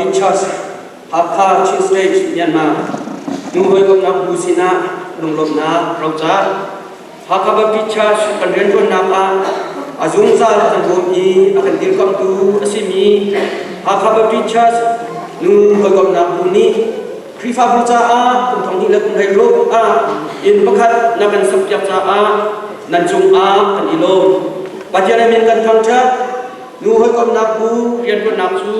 Baptist Church, Hakha Chin State, Myanmar. Nu hawikomnak bu sinah lunglawmhnak roca. Hakha Baptist Church kan rianṭuannak ah a zungzal a kan bawm i a kan dirkamhtu a simi Hakha Baptist Church nu hawikomnak bu nih Khrihfabu caah kum thong hnih le kum 16 ah inn pakhat na kan sakpiak caah nan cungah kan i lawm. Pathian min kan thangṭhat. Nu hawikomnak bu rianṭuannak cu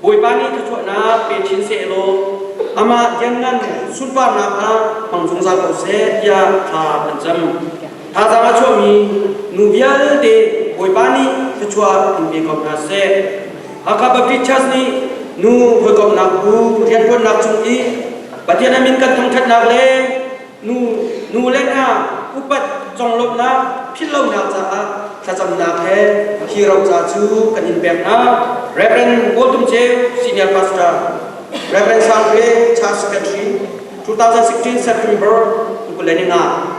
Bawipa nih thluachuahnak pe chin sehlaw amah lianngan sunparnak ah hmang zungzal ko seh tiah thla kan cam. Thazaang a chuahmi nu vialte Bawipa nih thluachuah in pe ko hna seh. Hakha Baptist Church nih nu hawikomhnak bu rianṭuannak cung i Pathian a min kan thangṭhatnak le nu nu le hna upat conglawmhnak philhlonak caah thlacamnak he hi roca cu kan in pek hna. Reverend Paul Tum Ceu, Senior Pastor, Reverend Sang Hre, Church Secretary, 2016 September 25.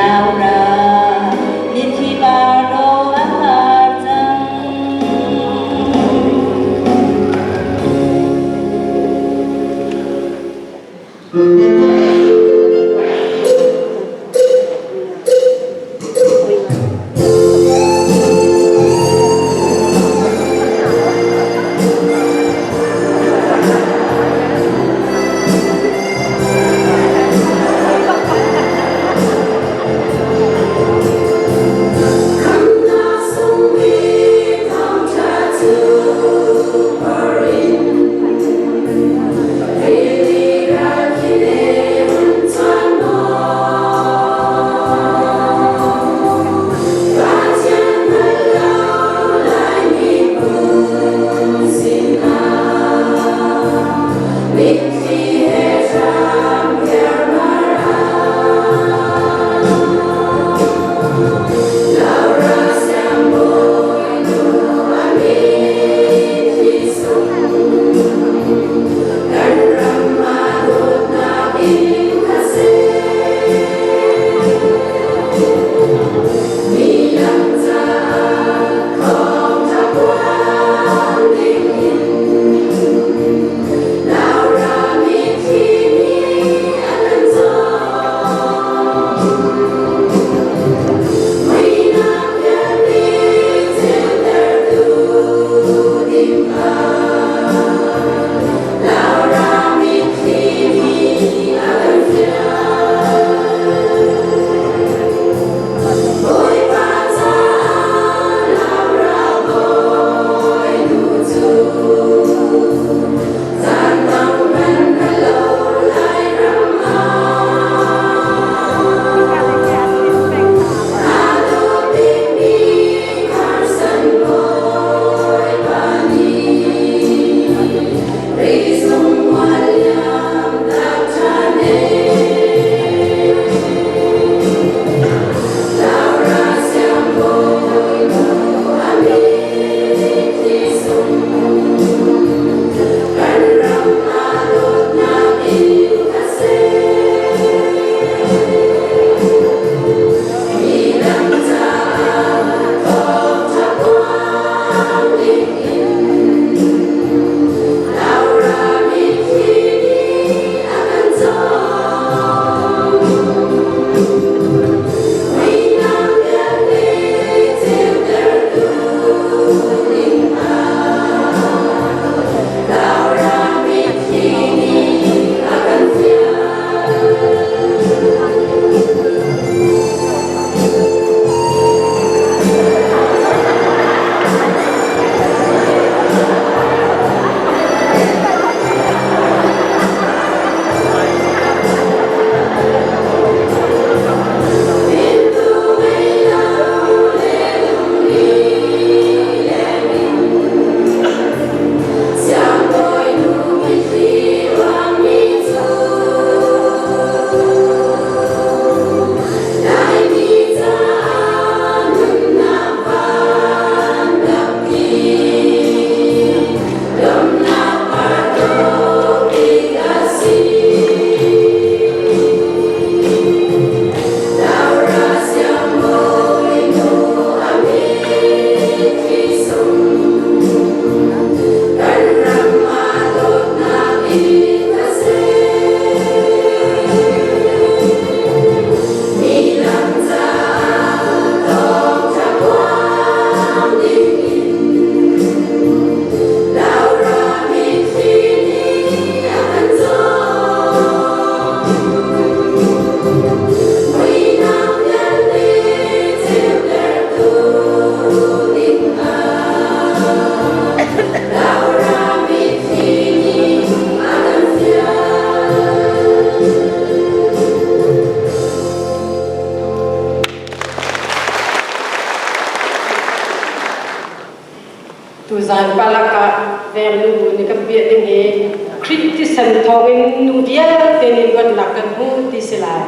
Laura mithi par dawh a par cang. Tuzan palak ah vengnu nih kan biah ding hi Khrih thisen thawngin nu vialte nih luatnak kan hmu ti si lai.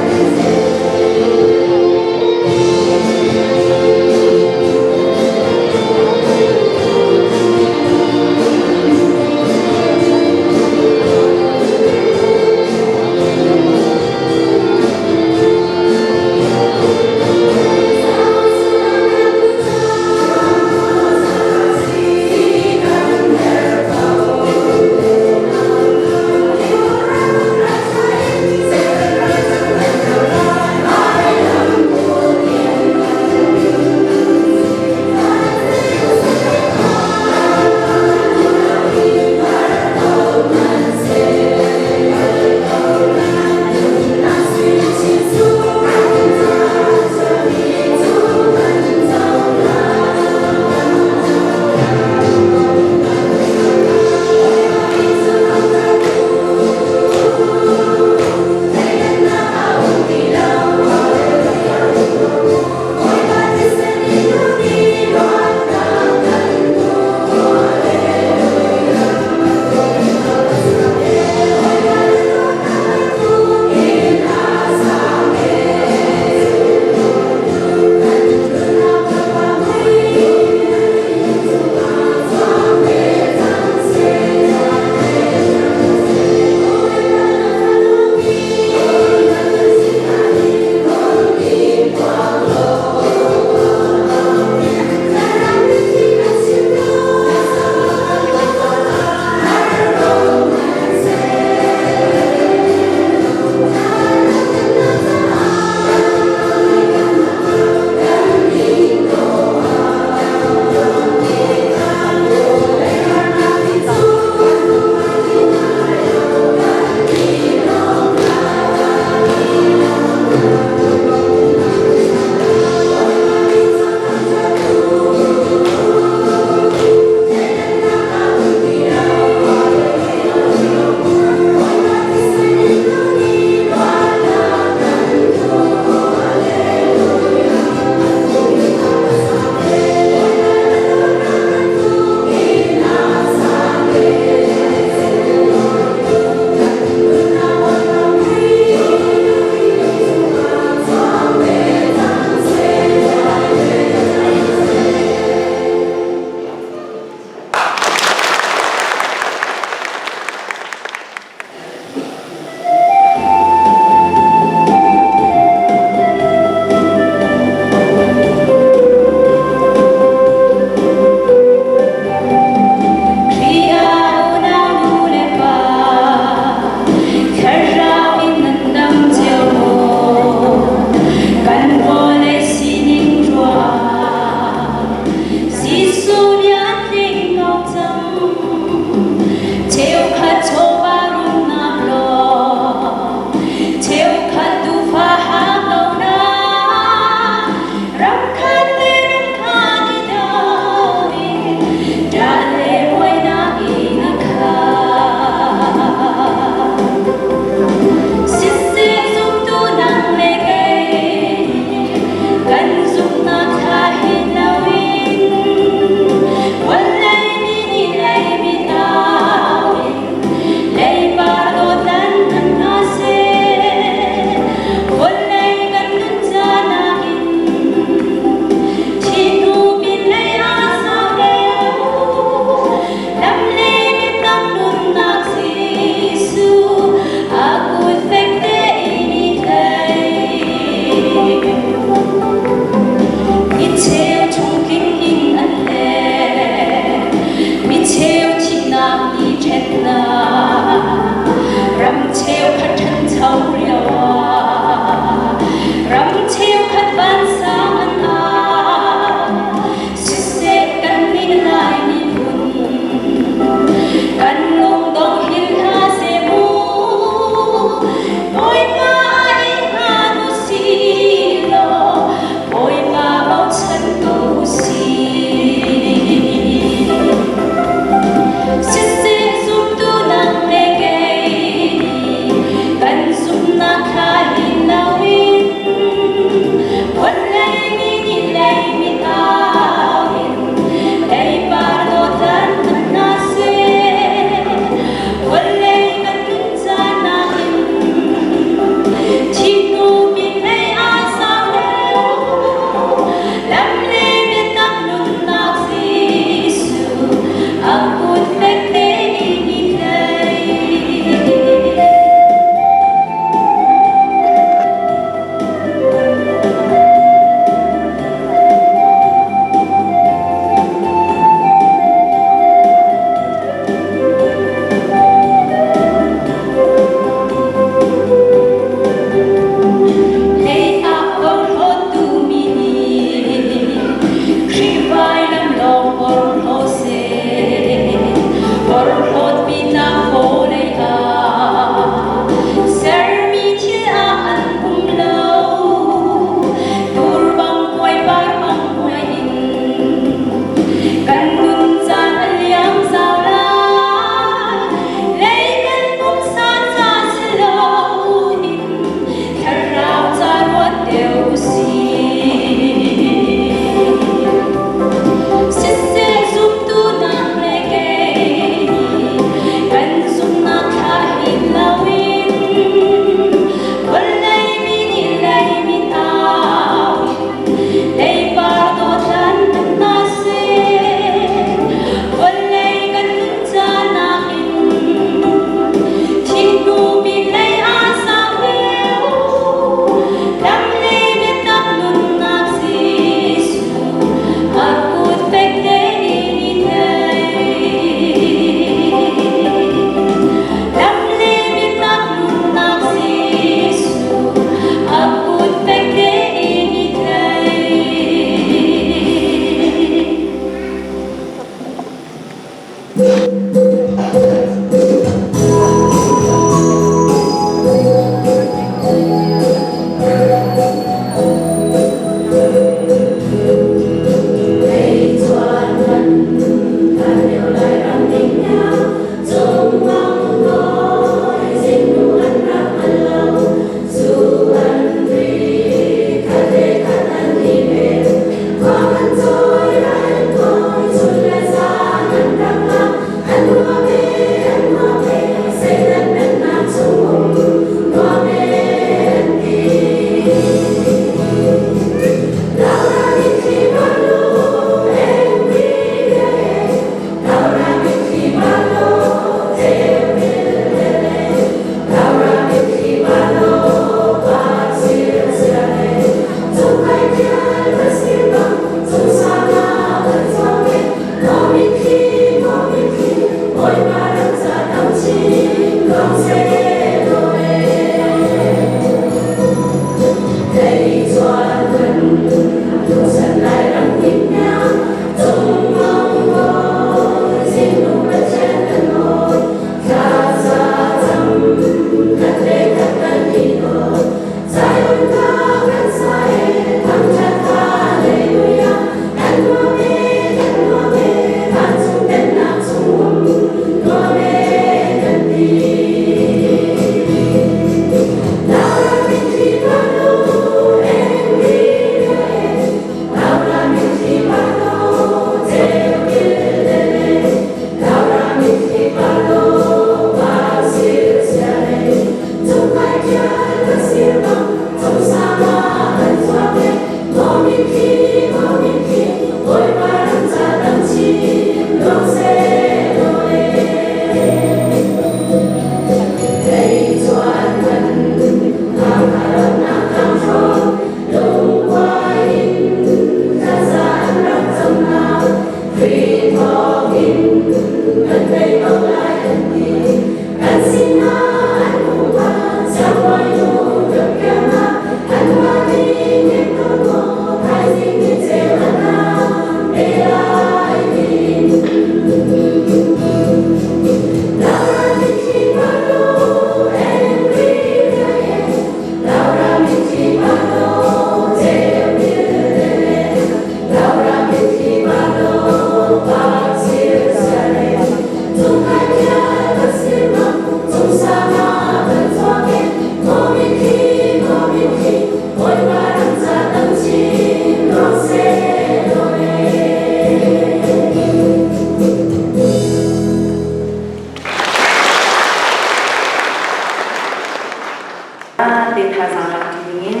vialte thazaang lak ṭi dingin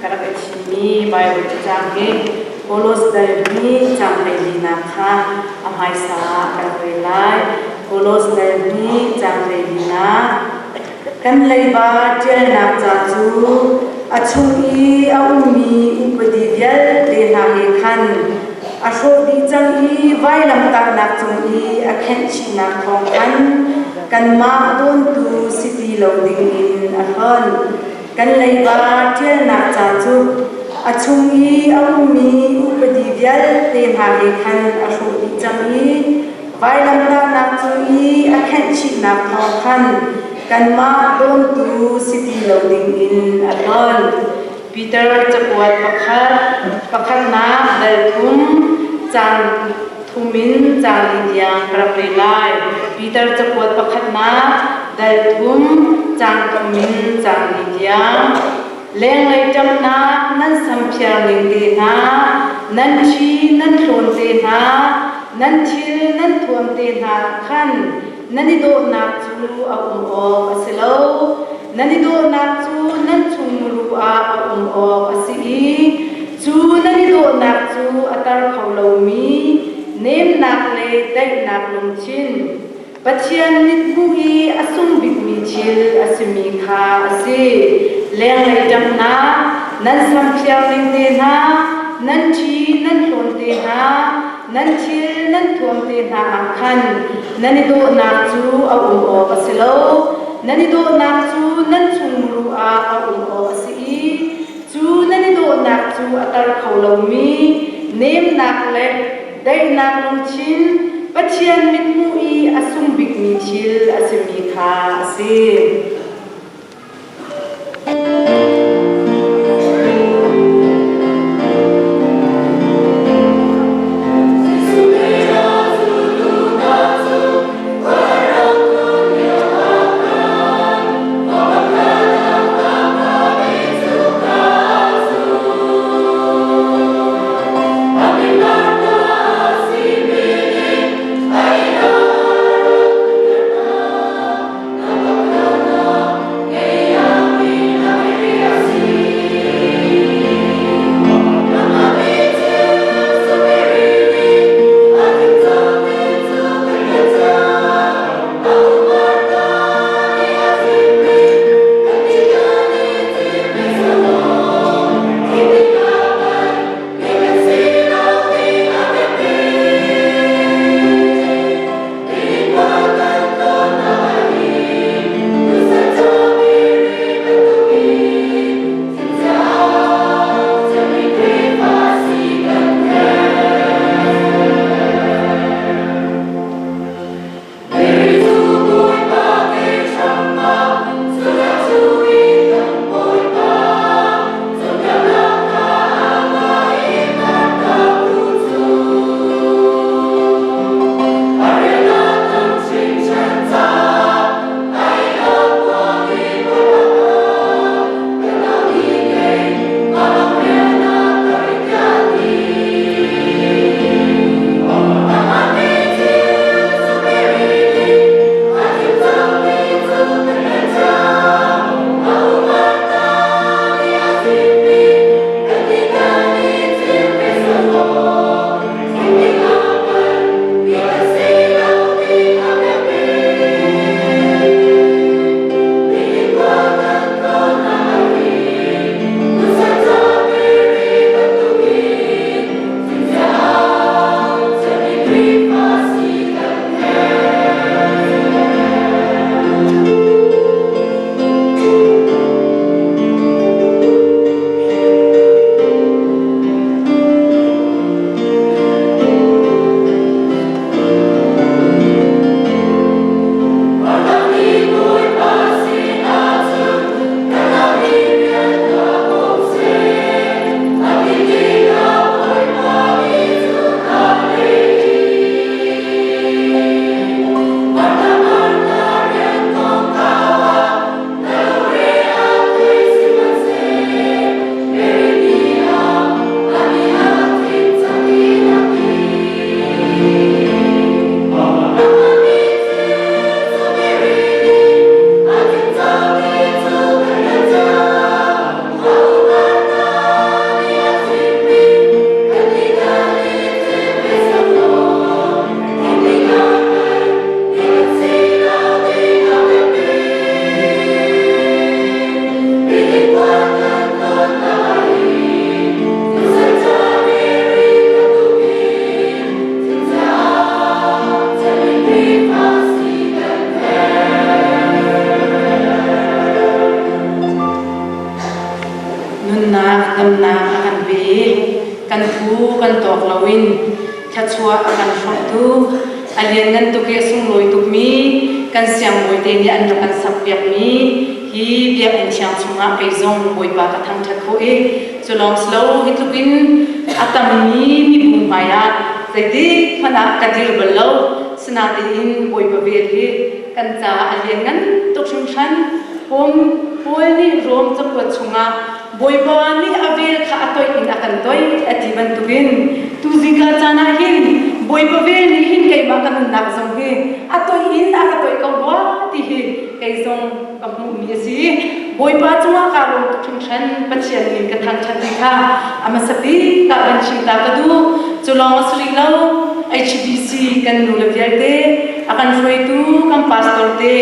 ka rak i thimmi Baibal cacang hi Kolos dal hnih caang 14nak kha a hmaisa ah kan rel lai. Kolos dal hnih caang 14nak. Kan leiba ṭialnak ca cu a chung i a ummi upadi vialte hna he khan a hrawh dih cang i vailamtahnak cung i a khenhchihnak thawng khan kanmah dawntu si ti lo dingin a hlonh. Kan leiba ṭialnak ca cu a chung i a ummi upadi vialte hna he khan a hrawh dih cang i vailamtahnak cung i a khenhchihnak thawng khan kanmah dawntu si ti lo dingin a hlonh. Peter cakuat pakhat pakhatnak dal thum caan thum in caan li tiang ka rak rel lai. Peter cakuat pakhatnak dal thum caan thum in caan li tiang. Lenglei ṭamhnak nan samphiar ning te hna, nan ṭhi nan thlawn te hna, nan thil nan thuam te hna khan nan i dawhnak cu a um awk a si lo. Nan i dawhnak cu nan chungmuru ah a um awk a si i cu nan i dawhnak cu a tar kho lomi nemnak le daihnak lungthin, Pathian mithmuh i a sung bikmi thil a simi kha a si. Lenglei ṭamhnak, nan samphiar ning te hna, nan ṭhi nan thlawn te hna, nan thil nan thuam te hna ah khan nan i dawhnak cu a um awk a si lo. Nan i dawhnak cu nan chungmuru ah a um awk a si i cu nan i dawhnak cu a tar kho lomi nemnak le daihnak lungthin Pathian mithmuh i a sung bikmi thil a simi kha a si. Nunnak damnak a kan pe i kan phu kan tawk loin thluachuah a kan hrawmhtu a lianngan tuk i a sunglawi tukmi kan siangbawi te nih an rak kan sakpiakmi hi biakinn thiang chungah kei zong Bawipa ka thangṭhat khawh i cu lawng si lo hi tluk in a tammi mibu hmaiah zeitik hmanh ah ka dir bal lo. Sinain Bawipa vel hi kan caah a lianngan tuk hringhran. Paul nih Rom cakuat chungah Bawipa nih a vel kha a toih in a kan toih a ti bantukin tuzingka caan ah hin Bawipa vel nih hin keimah ka nunnak zong hi a toih in a ka toih ko rua ti hi kei zong ka hmuhmi a si. Bawipa cungah kaa lawm tuk hringhran. Pathian min ka thangṭhat ti kha a hmasa bik ah van chim ta ka duh. Cu lawng a si rih lo. HBC kan nu le vialte a kan hruaitu kan pastor te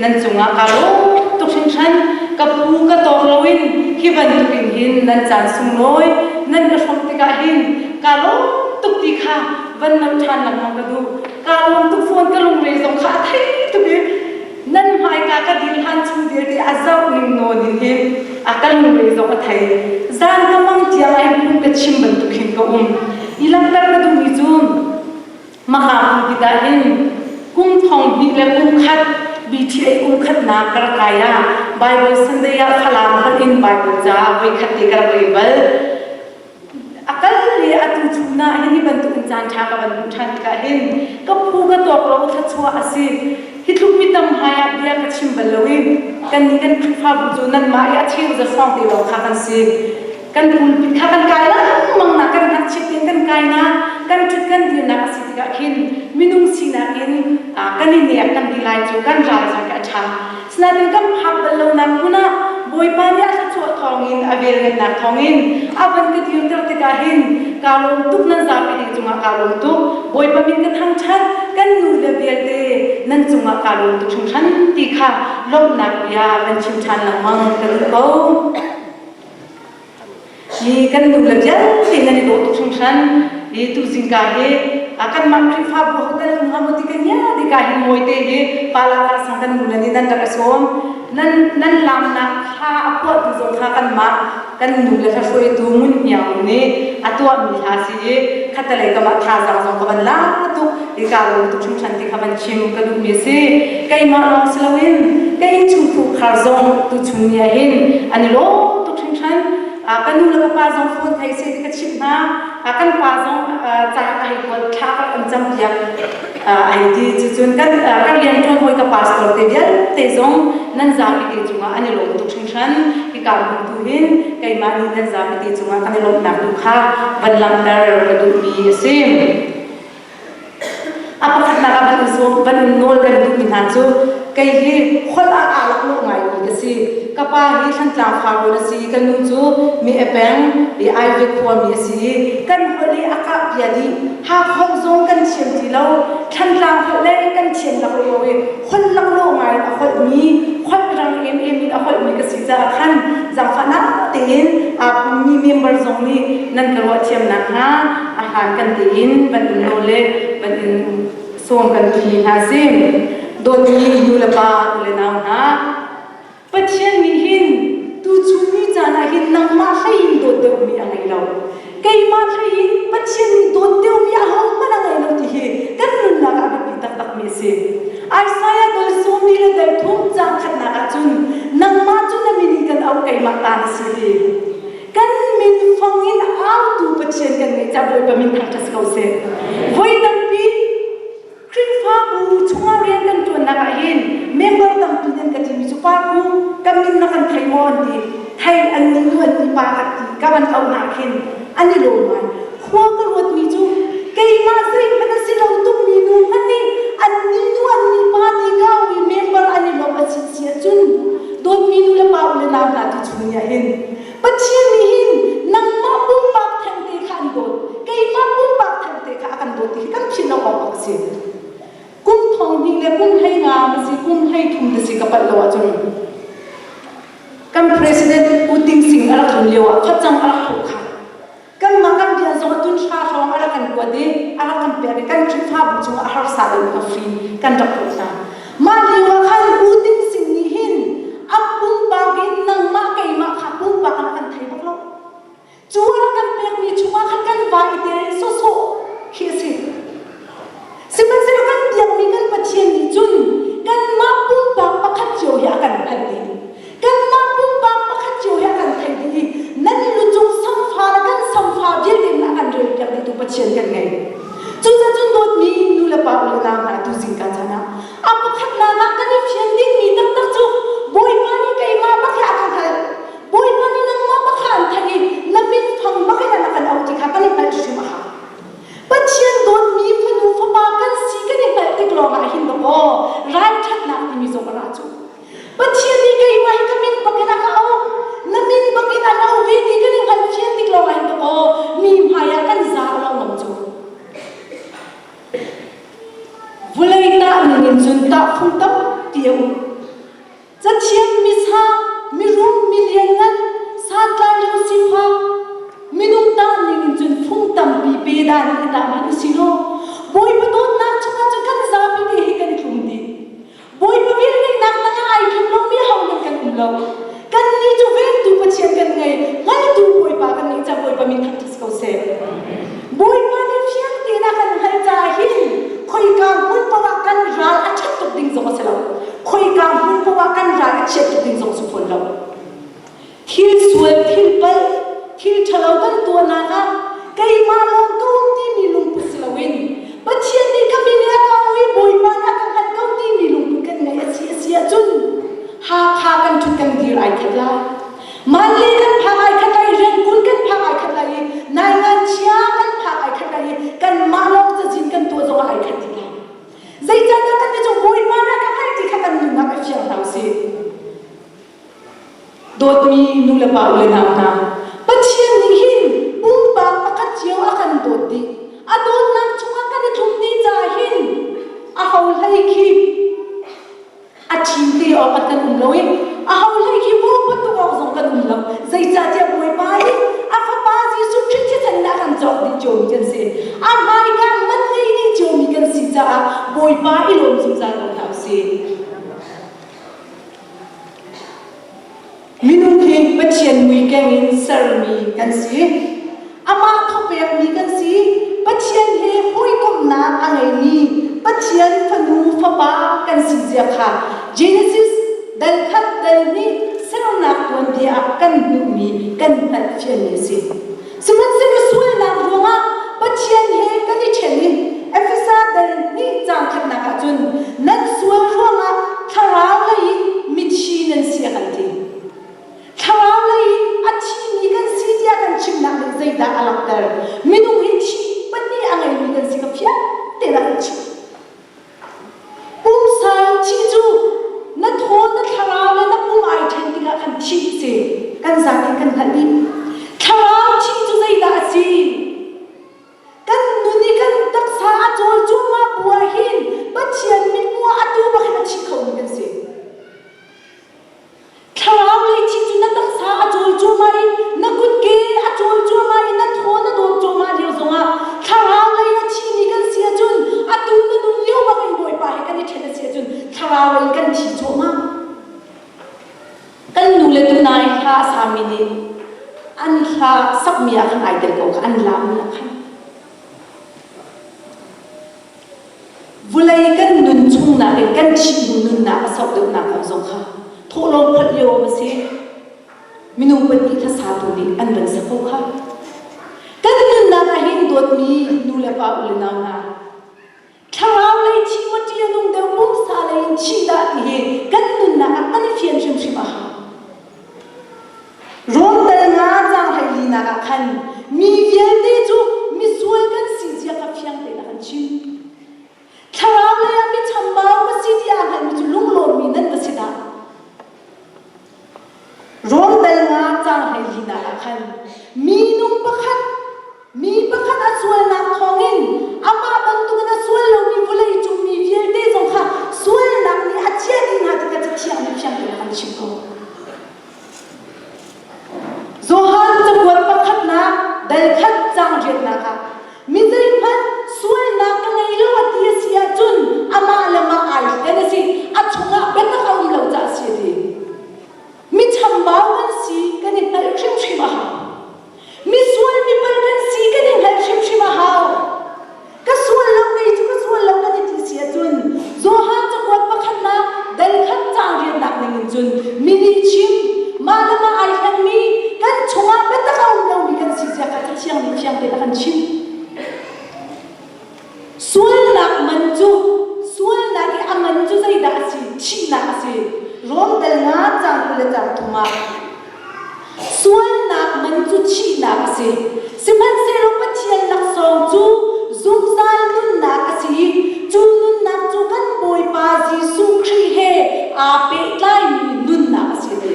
nan cungah kaa lawm tuk hringhran. Ka pu ka tawk loin hi bantuk in hin nan caan sunglawi nan ka hrawmh tikah hin kaa lawm tuk ti kha van nam ṭhan lengmang ka duh. Kaa lawm tuk fawn ka lungre zong kha a thei tuk i nan hmaika ka dir hlan chung vialte a zoh ning nawn in hin a ka lungre zong a thei zan ka mang tiang ah hin phung ka chim bantuk hin ka um i langhter ka duhmi cu maka pulpit ah hin kum thong hnih le kum khat BTA kum khatnak ka rak kai ah Bible Sunday ah Falam holh in Bible ca voi khat te ka rak rel bal a kal le atu chun ah hin hi bantuk in caan ṭha ka van hmuh ṭhan tikah hin ka phu ka tuak lo thluachuah a si. Hi tluk mi tam hmai ah bia ka chim bal lo i kannih kan Khrihfabu cu nanmah i a cheu za hrawng te lawng kha kan si. Kan pulpit kha kan kai lengmang nak kan ngakchiat tein kan kai na kan ṭhut kan dirnak a si tikah khin minung sinak in kan i nek kan ti lai cu kan ral zong khi a ṭha. Sinain kan phak bal lonak hmun ah Bawipa nih a thluachuah thawngin a velngeihnak thawngin a van ka dirter tikah hin kaa lawm tuk nan zapi ding cungah kaa lawm tuk. Bawipa min ka thangṭhat kan nu le vialte nan cungah kaa lawm tuk hringhran ti kha lawmhnak bia van chim ṭhan lengmang ka duh ko. Hi kan nu le vialte nan i dawh tuk hringhran. Hi tu zingka hi kanmah Khrihfabu hotel um hnga maw ti ka nia tika hi mawi te hi pala ka sang kan nu le nih nan rak i sawm. Nan nan lamnak hla a phuahtu zong kha kanmah kan nu le hlahruaitu Ngun Hniang nih a tuahmi hla si i khatalei kamah thazaang zong ka van la tuk i ka lawm tuk hringhran ti kha van chim ka duhmi a si. Keimah lawng si loin ka innchungkhar khar zong tuchun ni ah hin an i lawm tuk hringhran. Ka nu le ka pa zong phone thei seh ti ka chimh hna. Kan pa zong ca ka hei kuat thla ka kan campiak ai ti. Cucun kan ka rianṭuan hawi ka pastor te vialte zong nan zapi te cungah an i lawm tuk hringhran. Hika hmun tu hin keimah nih nan zapi te cungah kan i lawmhnak tu kha van langhter ka duhmi a si. A pakhatnak ah van in sawm, van in nawl kan duhmi hna cu kei hi holh ah aa laklawh ngaimi ka si. Ka pa hi Thlantlang Farrawn a si i ka nu cu mi Epeng i Aive khuami a si i kan holh i a kah bia dih. Hak holh zong kan thiam ti lo. Thlantlang holh le kan thiam laklawh i holh laklawh ngai in a holhmi, holh rang emem in a holhmi ka si caah khan zaangfahnak tein aa pummi member zong nih nan ka ruahthiam nakhnga a hlan kan tein van in nawl le van in sawm kan duhmi hna si. Dawtmi nu le pa u le nau hna, Pathian nih hin tuchun ni caan ah hin nangmah hlei in dawt deuhmi a ngei lo. Keimah hlei in Pathian nih dawt deuhmi ahohmanh a ngei lo ti hi kan nunnak ah biapi taktakmi a si. Isaiah dol sawmi le dol thum caang khatnak ah cun nangmah cu na min in kan auh keimah ta na si ti. Kan min fong in autu Pathian kan ngeih caah Bawipa min thangṭhat si ko seh. Voi tampi Khrihfabu chungah rian kan ṭuannak ah hin member tampi nan ka timi cu pa ku ka min na kan thei maw an ti. Thei an nih nu an ti pa ka ti ka van auh hna khin an i lawm ngai. Khua ka ruatmi cu keimah zeihmanh a si lo tukmi nu hmanh nih an nih nu an nih pa ti ka au i member an i lawmh a si si ahcun dawtmi nu le pa u le nau hna tu chung ni ah hin Pathian nih hin nangmah pumpak thengte kha an dawt, keimah pumpak thengte kha a kan dawt ti hi kan philh lo awk a si. Kum thong hnih le kum hlei nga na si, kum hlei thum na si ka palh lo ahcun kan president. Sing a rak tlun lio ah facang a rak thuh kha. Kanmah kan rian zong a tun hra hrawng a rak kan kuat i a rak kan pek i kan Khrihfabu cungah a harsa deuh ka free kan rak put hna. Mah lio ah khan U Ting Sing nih hin a pumpak in nangmah keimah kha pumpak in a kan thei bak lo. Cu a rak kan pekmi chungah khan kan va i tel sawsawh khi a si. Sihmanhsehlaw kan biakmi kan Pathian nih cun kanmah pumpak pakhat cio hi a kan hngalh dih. Kanmah pumpak pakhat cio hi a kan theih dih i nan lucung samfa le kan samfa vialte in a kan relpiak dihtu Pathian kan ngei. Cucaah cun dawtmi nu le pa u le nau hna tu zingka caan ah a pakhatnak ah kan i fian dingmi taktak cu Bawipa nih keimah bak hi a ka hngalh. Bawipa nih nangmah bak kha an theih i na min fang bak in a kan auh ti kha kan i hngalh hrim a hau. Pathian dawtmi fanu fapa kan si kan i hngalh tik lawngah hin dawkaw ralṭhatnak timi zong a ra cu. Pathian nih keimah hi ka min bakin a ka auh, na min bakin an auh ve ti kan i hngalh fian tik lawngah hin dawkaw mi hmaiah kan za lo ngam cu. Vulei tah ningin cun tahfung tampi a um. Cathiam misang, mirum, milianngan, santlai lo sifak, minung tah ning in cun fung tampi pe dan i tah hmanh usih law Bawipa dawtnak chungah cun kan zapi te hi kan tlum dih. Bawipa velngeihnak tangah ai tlum lomi hohmanh kan um lo. Kannih cu vengtu Pathian kan ngei, hngaltu Bawipa kan ngeih caah Bawipa min thangṭhat si ko seh. Bawipa nih fiang tein a kan hngalh caah hin khoika hmun paoh ah kan ral a ṭhat tuk ding zong a si lo. Khoika hmun paoh ah kan ral a chiat tuk ding zong a si fawn lo. Thil sual, thil palh, thil ṭhalo kan tuahnak ah keimah lawng ka um timi lungput si loin Pathian nih ka min in a ka auh i Bawipa nih a ka hngalh ko timi lungput kan ngeih a si a si ahcun Hakha kan ṭhut kan dir ai khat lai. Manle kan phak ai khat lai, Rangoon kan phak ai khat lai i Nainganchia kan phak ai khat lai i kanmah lawng cazin kan tuah zongah ai khat dih lai. Zeicahtiah kan ti cu Bawipa nih a ka hngalh ti kha kan nunnak i fiang hna usih. Dawtmi nu le pa u le nau hna, Pathian nih hin pumpak pakhat cio a kan dawt dih. A dawtnak chungah kan i tlum dih caah hin a ho hlei khi a ṭhim te awk ah kan um lo i a ho hlei khi vawk bantuk awk zong kan um lo. Zeicahtiah Bawipa nih a Fapa Jesuh Khrih thisen in a kan cawk dih ciomi kan si. A hmaika man ngei dih ciomi kan si caah Bawipa i lawm zungzal ko hna usih. Minung hi Pathian mui keng in sermi kan si. Amah thawpekmi kan si. Pathian he hawikomhnak a ngeimi Pathian fanu fapa kan si zia kha Genesis dal khat dal hnih sernak tuanbia ah kan hmuhmi kan hngalhfianmi a si. Sihmanhsehlaw sualnak ruangah Pathian he kan i ṭhen i Efesa dal hnih caang khatnak ah cun nan sual ruangah thlarau lei in mithi nan si a kan ti. Thlarau lei in a thimi kan si tiah kan chimnak nih zeidah a langhter? Minung hi thi pahnih a ngeimi kan si ka fiang tein a kan chimh. Pumsa in thih cu na thaw na thlarau le na pum ai ṭhen tikah khan thih a si. Kan zapi kan hngalh dih. Thlarau thih cu zeidah a si? Kan nun i kan taksa a cawl cuahmah bu ah hin Pathian mithmuh ah atu bak hin a thi khomi kan si. Thlarau lei thi cu na taksa a cawl cuahmah i na kutke a cawl cuahmah i na thaw na dawt cuahmah lio zongah thlarau lei a thimi kan si ahcun atu na nun lio bak in Bawipa he kan i ṭhen a si ahcun thlarau lei kan thi cuahmah. Kan nu le tunai hla a sami nih an hla sakmi ah khan ai tel ko kha an lammi ah khan Vulei kan nun chung nakin kan thih hnu nunnak a sauh deuhnak kong zong kha thawhlawm phalh lio a si. Minung pahnih hlasatu nih an van sak ko kha. Kan nunnak ah hin dawtmi nu le pa u le nau hna, thlarau lei thi maw ṭih a nung deuh pumsa lei in thih dah ti hi kan nunnak ah kan i fian hrimhrim a hau. Rawl dal nga caang hleilinak ah khan mi vialte cu misual kan si zia kha fiang tein a kan chim. Thlarau lei ah mi chambau ka si ti aa hngalmi cu lunglawmmi nan va si dah. Rawl dal nga caang hleilinak ah khan minung pakhat mi pakhat a sualnak thawngin amah bantukin a sual lomi vawlei cung mi vialte zong kha sualnak nih a chiah dih hna ti kha Cathiang nih fiang tein a kan chimh ko. dal khat caang riatnak ah mi zeihmanh sualnak ka ngei lo a ti a si ahcun amah le mah ai hlen a si, a chungah biatak a um lo caah a si a ti. Mi chambau kan si kan i hngalh hrimhrim a hau. Misual mipal kan si kan i hngalh hrimhrim a hau. Ka sual lo kei cu ka sual lo kan i ti si ahcun Johan cakuat pakhatnak dal khat caang riannak ning in cun mi nih chim mah le mah ai hlengmi kan chungah biatak a um lomi kan si zia kha Cathiang nih fiang tein a kan chimh. Sualnak man cu sualnak i a man cu zeidah a si? Thihnak a si. Rom dal nga caang 20 le caang thum ah Sualnak man cu thihnak a si. Sihmanhsehlaw Pathian laksawng cu zungzal nunnak a si i cu nunnak cu kan Bawipa Jesuh Khrih he aa pehtlaimi nunnak a si a ti.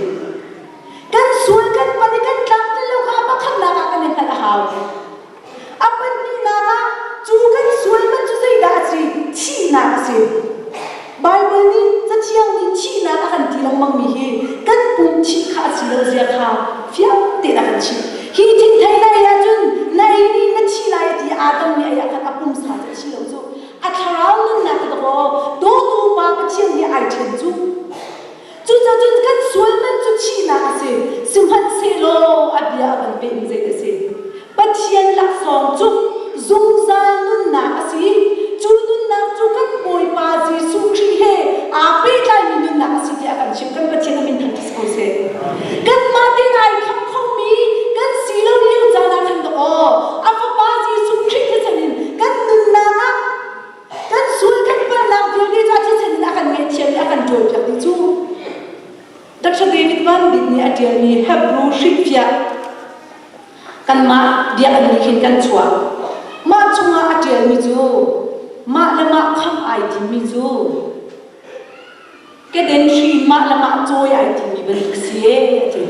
Kan sual kan pan i kan tlak tel lo kha a pakhatnak ah kan i hngalh a hau. A pahnihnak ah cu kan sual man cu zeidah a si? Thihnak a si. Baibal nih Cathiang nih thihnak a kan ti lengmangmi hi kan pum thih kha a si lo zia kha fiang tein a kan chimh. Hi thingthei na ei ahcun na ei ni na thi lai a ti Adam nih ei ah khan a pumsa cu a thi lo cu. A thlarau nunnak ka dawkaw dawtu Pa Pathian nih ai ṭhen cu. Cucacun kan sual man cu thihnak a si. Sihmanhsehlaw a bia a van pehmi zei a si? Pathian laksawng cu zungzal nunnak a si. Cu nunnak cu kan Bawipa Jesuh Khrih he aa pehtlaimi nunnak a si tiah a kan chimh. Kan Pathian a min thangṭhat ko seh. Kanmah tein ai khamh khomi kan si lo lio caan ah khan dawkaw a Fapa Jesuh Khrih thisen in kan nunnak ah Kan sual kan palhnak vialte cu a thisen in a kan ngaihthiam i a kan ṭawlpiak dih cu. Dr. David Van Bik nih a ṭialmi Hebrew hrilhfiah kanmah biakinn nih khin kan chuah. Mah chungah a ṭialmi cu mah le mah khamh ai timmi cu keden hri mah le mah cawi ai timi bantuk si e a ti.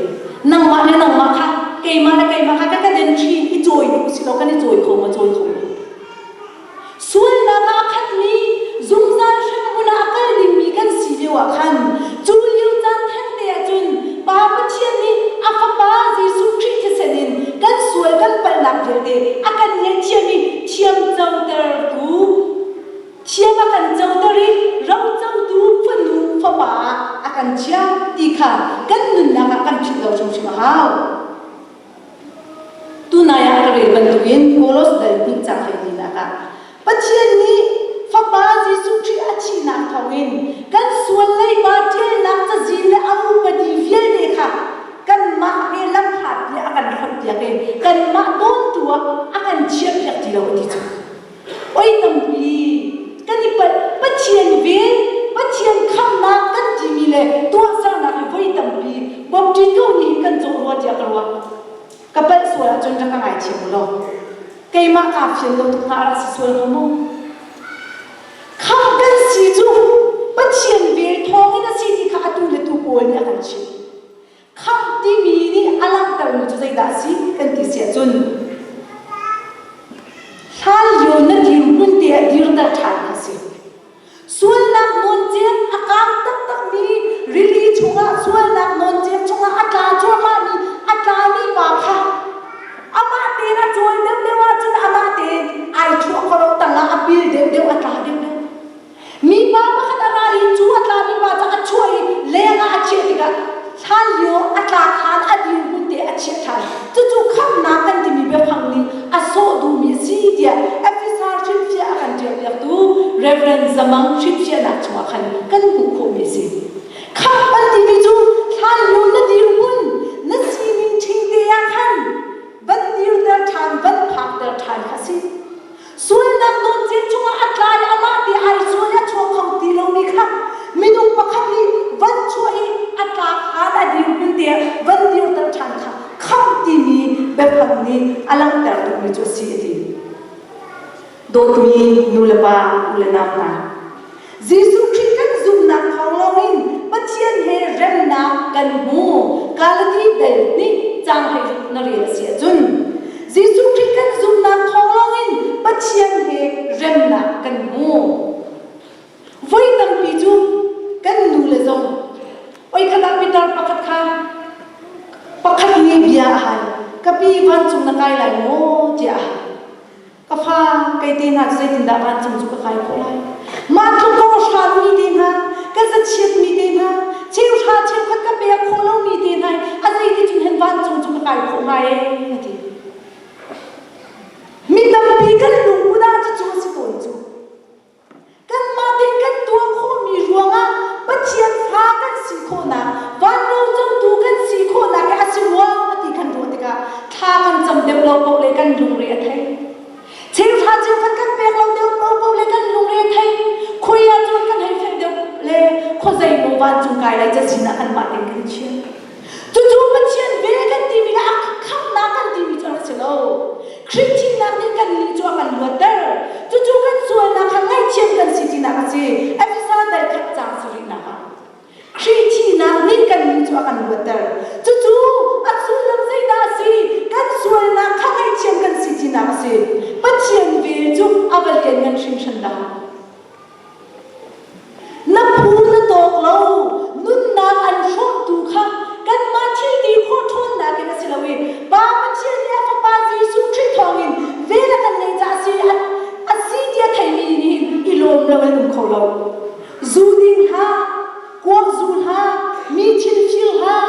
Nangmah le nangmah kha keimah le keimah kha ka keden hri i cawi ding si law kan i cawi kho maw cawi kho lo. Sualnak ah a khatmi zungzal hremhmun ah a kal dingmi kan si lio ah khan cu lio caan thengte ah cun Pa Pathian nih a Fapa Jesuh Khrih thisen in kan sual kan palhnak vialte a kan ngaihthiam i thiamcotertu thiam a kan coter i rocotu fanu fapa ah a kan chiah ti kha kan nunnak ah kan philh lo hrimhrim a hau. Tunai ah ka rel bantukin Kolos dal hnih ca hleilinak ah Pathian nih Fapa Jesuh Khrih a thihnak thawngin kan sual leiba ṭialnak cazin le a upadi vialte kha kanmah he lamhlat tiah a kan hlonhpiak i kanmah dawntu ah a kan chiahpiak ti lo a ti cu. Oi tampi kan i palh Pathian vel Pathian khamhnak kan timi le tuahsernak hi voi tampi bawmṭin ko nih hin kan cawh rua tiah ka ruah. Ka palh sual ahcun rak ka ngaithiam u law keimah kaa fian lo tuk hnga a rak si sual hnga maw? Khamh kan si cu Pathian vel thawngin a si ti kha atu le tu Paul nih a kan chimh. Khamh timi nih a langhtermi cu zeidah a si kan ti si ahcun hlanlio na dirhmun te ah dirter ṭhan kha a si. Sualnak nawncek a kang taktakmi rili chungah sualnak nawncek chungah a tla cuahmahmi a tlami pa kha amah tein a cawl deuhdeuh ahcun amah tein ai chuah kho lo tangah a pil deuhdeuh a tla deuhdeuh. Mipa pakhat a ra i cu a tlami pa cu a chuah i leng ah a chiah tikah hlanlio a tlak hlan a dirhmun te a chiah ṭhan. Cucu khamhnak kan timi biafang nih a sawh duhmi a si tiah Efesa hrilhfiah a kan ṭialpiaktu Reverend Zamang hrilhfiahnak chungah khan kan hmuh khawhmi a si. Khamh kan timi cu hlanlio na dirhmun, na sining ṭhingte ah khan van dirter ṭhan, van phakter ṭhan kha a si. Sualnak nawncek cungah a tla i amah te ai sual i a chuak kho ti lomi kha minung pakhat nih van chuah i a tlak han a dirhmun te ah van dirter ṭhan kha khamh timi biafang nih a langhter tukmi cu a si a ti. Dawtmi nu le pa, u le nau hna, Jesuh Khrih kan zumhnak thawng lawngin Pathian he remnak kan hmu. Galati dal nih caang 16 na rel a si ahcun Jesuh Khrih kan zumhnak thawng lawngin Pathian he remnak kan hmu. Voi tampi cu kan nu le zong oi khat ah Peter pakhat kha pakhat nih bia a hal. Ka pi. Ka pi vancung na kai lai maw tiah a hal. Ka fa kei te hna cu zeitindah vancung cu ka kai khawh lai? Mah tluk ka hranmi te hna, ka zachiatmi te hna, cheuhra cheukhat ka pek khawh lomi te hna a zeiticun hen vancung cu ka kai khawh hnga ee a ti. Mi tampi kan lungput ah cucu a si tawn cu. Kanmah tein kan tuah khawhmi ruangah Pathian fa kan si khawhnak, vanro cotu kan si khawhnak hi a si rua ti kan ruah tikah thla kan cam deuh lo paoh le kan lungre a thei. Cheuhra cheukhat kan pek lo deuh paoh le kan lungre a thei. Khoi ah cun kan hei fel deuh le khuazei maw vancung kai lai cazin ah kanmah tein kan i chia. Cucu Pathian vel kan timi le a khamhnak kan timi cu a rak si lo. Khrih thihnak nih kannih cu a kan luatter. Cucu kan sualnak kha ngaihthiam kan si tinak a si. Efesa dal khat caang sarihnak ah. Khrih thihnak nih kannih cu a kan luatter. Cucu a sullam zeidah a si? Kan sualnak kha ngaihthiam kan si tinak a si. Pathian vel cu a va lianngan hringhran dah. Na phu na tawk lo, nunnak an hrawhtu kha kanmah thil ti khawh ṭhawnnak in a si lo i Pa Pathian nih a Fapa Jesuh Khrih thawngin vel a kan ngeih caah a si, a si ti a theimi nih hin i lawm lo in um kho lo. Zu ding hlah, kuak zu hlah, mi thil fir hlah,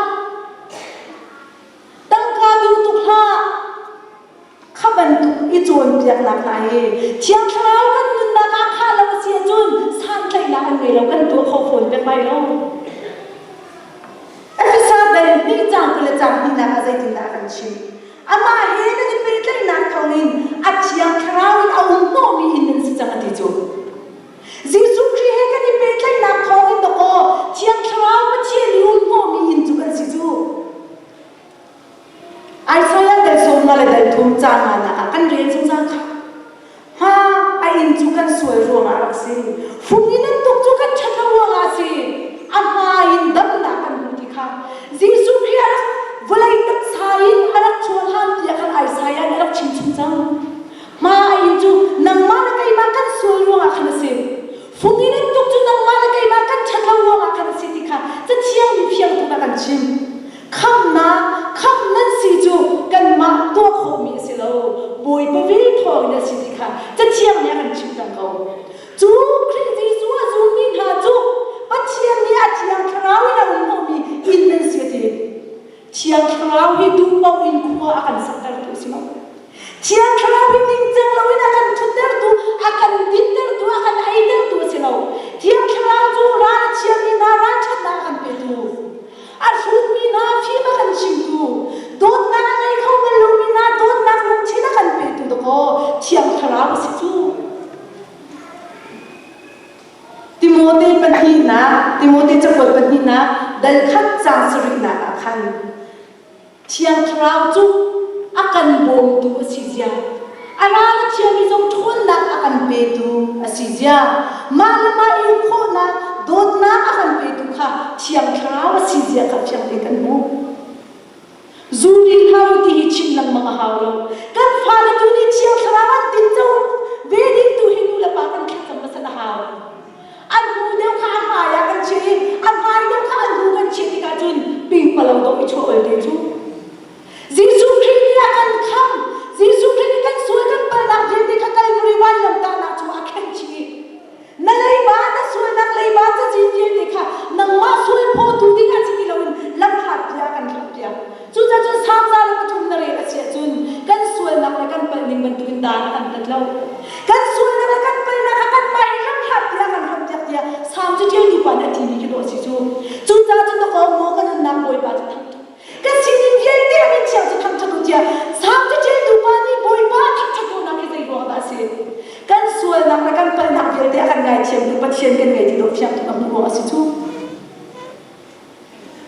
tangka duh tuk hlah, Kha bantuk i cawnpiaknak hna hi Thiang Thlarau kan nunnak ah khah lo a si ahcun santlaihnak an ngei lo, kan tuah kho fawn pek lai lo. Efesa dal hnih caang 20 le caang hnihnak ah zeitindah a kan chimh? Amah he nan i pehtlaihnak thawngin a Thiang Thlarau in a um hnawhmi inn nan si cang a ti cu. Jesuh Khrih he kan i pehtlaihnak thawngin dawkaw Thiang Thlarau Pathian i um hnawhmi inn cu kan si cu. Isaiah dal sawmnga le dal thum caan nganak ah kan rel zungzal kha. Ha, a inn cu kan sual ruangah a rak si. Fung in an tuk cu kan ṭhat lo ruangah a si. A hmai in damnak kan hmu ti kha. Jesuh Khrih a rak vawlei taksa in a rak chuah hlan tiah khan Isaiah nih a rak chimchung cang. Hma a inn cu nangmah le keimah kan sual ruangah khan a si. Fung in an tuk cu nangmah le keimah kan ṭhat lo ruangah khan a si ti kha Cathiang nih fiang tuk a kan chim. Khamhnak, khamh nan si cu kanmah tuah khawhmi a si lo. Bawipa vel thawngin a si ti kha Cathiang nih a kan chimh peng ko. Cu Khrih Jesuh a zummi hna cu Pathian nih a Thiang Thlarau in a um hnawhmi inn nan si a ti. Thiang Thlarau hi duh paoh in khua a kan saktertu a si lo. Thiang Thlarau hi ningcang loin a kan ṭhuttertu, a kan dintertu, a kan eitertu a si lo. Thiang Thlarau cu ral a chiami hna ralṭhatnak a kan petu, a hrutmi hna fim a kan chimtu, dawtnak a ngei kho bal lomi hna dawtnak lungthin a kan petu dawkaw Thiang Thlarau a si cu. Timote pahnihnak, Timote cakuat pahnihnak, dal khat caang sarihnak ah khan Thiang Thlarau cu a kan bawmtu a si zia, a ral a thiami zong ṭhawnnak a kan petu a si zia, mah le mah i uk khawhnak, dawtnak a kan petu kha Thiang Thlarau a si zia kha fiang tein kan hmuh. Zu rin hlah u ti hi chim lengmang a hau lo. Kan fale tu nih Thiang Thlarau an tinco ve ding tu hi nu le pa kan thlacam hmasat a hau. An hnu deuh kha a hmai ah kan chiah i a hmai deuh kha an hnu kan chiah tikah cun pingpalo dawh i chuah ol te cu. Jesuh Khrih nih a kan khamh. Jesuh Khrih nih kan sual kan palhnak vialte kha Kalvari vailamtahnak cungah a khenh chih i na leiba na sualnak leiba cazin vialte kha nangmah sual phawtu dingah si ti loin lamhlat tiah kan hlatpiak. Cucaah cun Salm 103 na rel a si ahcun kan sualnak le kan palhning bantukin dan a kan tat lo. Kan sualnak le kan palhnak kha kanmah i lamhlat tiah kan hlampiak tiah Salm cu ṭialtu pa nih a timi khi dawh a si cu. Cucaah cun dawkaw maw ka nunnak Bawipa cu thangṭhat. Ka sining vialte a min thiang cu thangṭhat u tiah Salm cu ṭialtu pa nih Bawipa a thangṭhat khawhnak hi zei ruang dah a si? Kan sualnak le kan palhnak vialte a kan ngaithiamtu Pathian kan ngei ti dawh fiang tuk a hmuh ruang a si cu.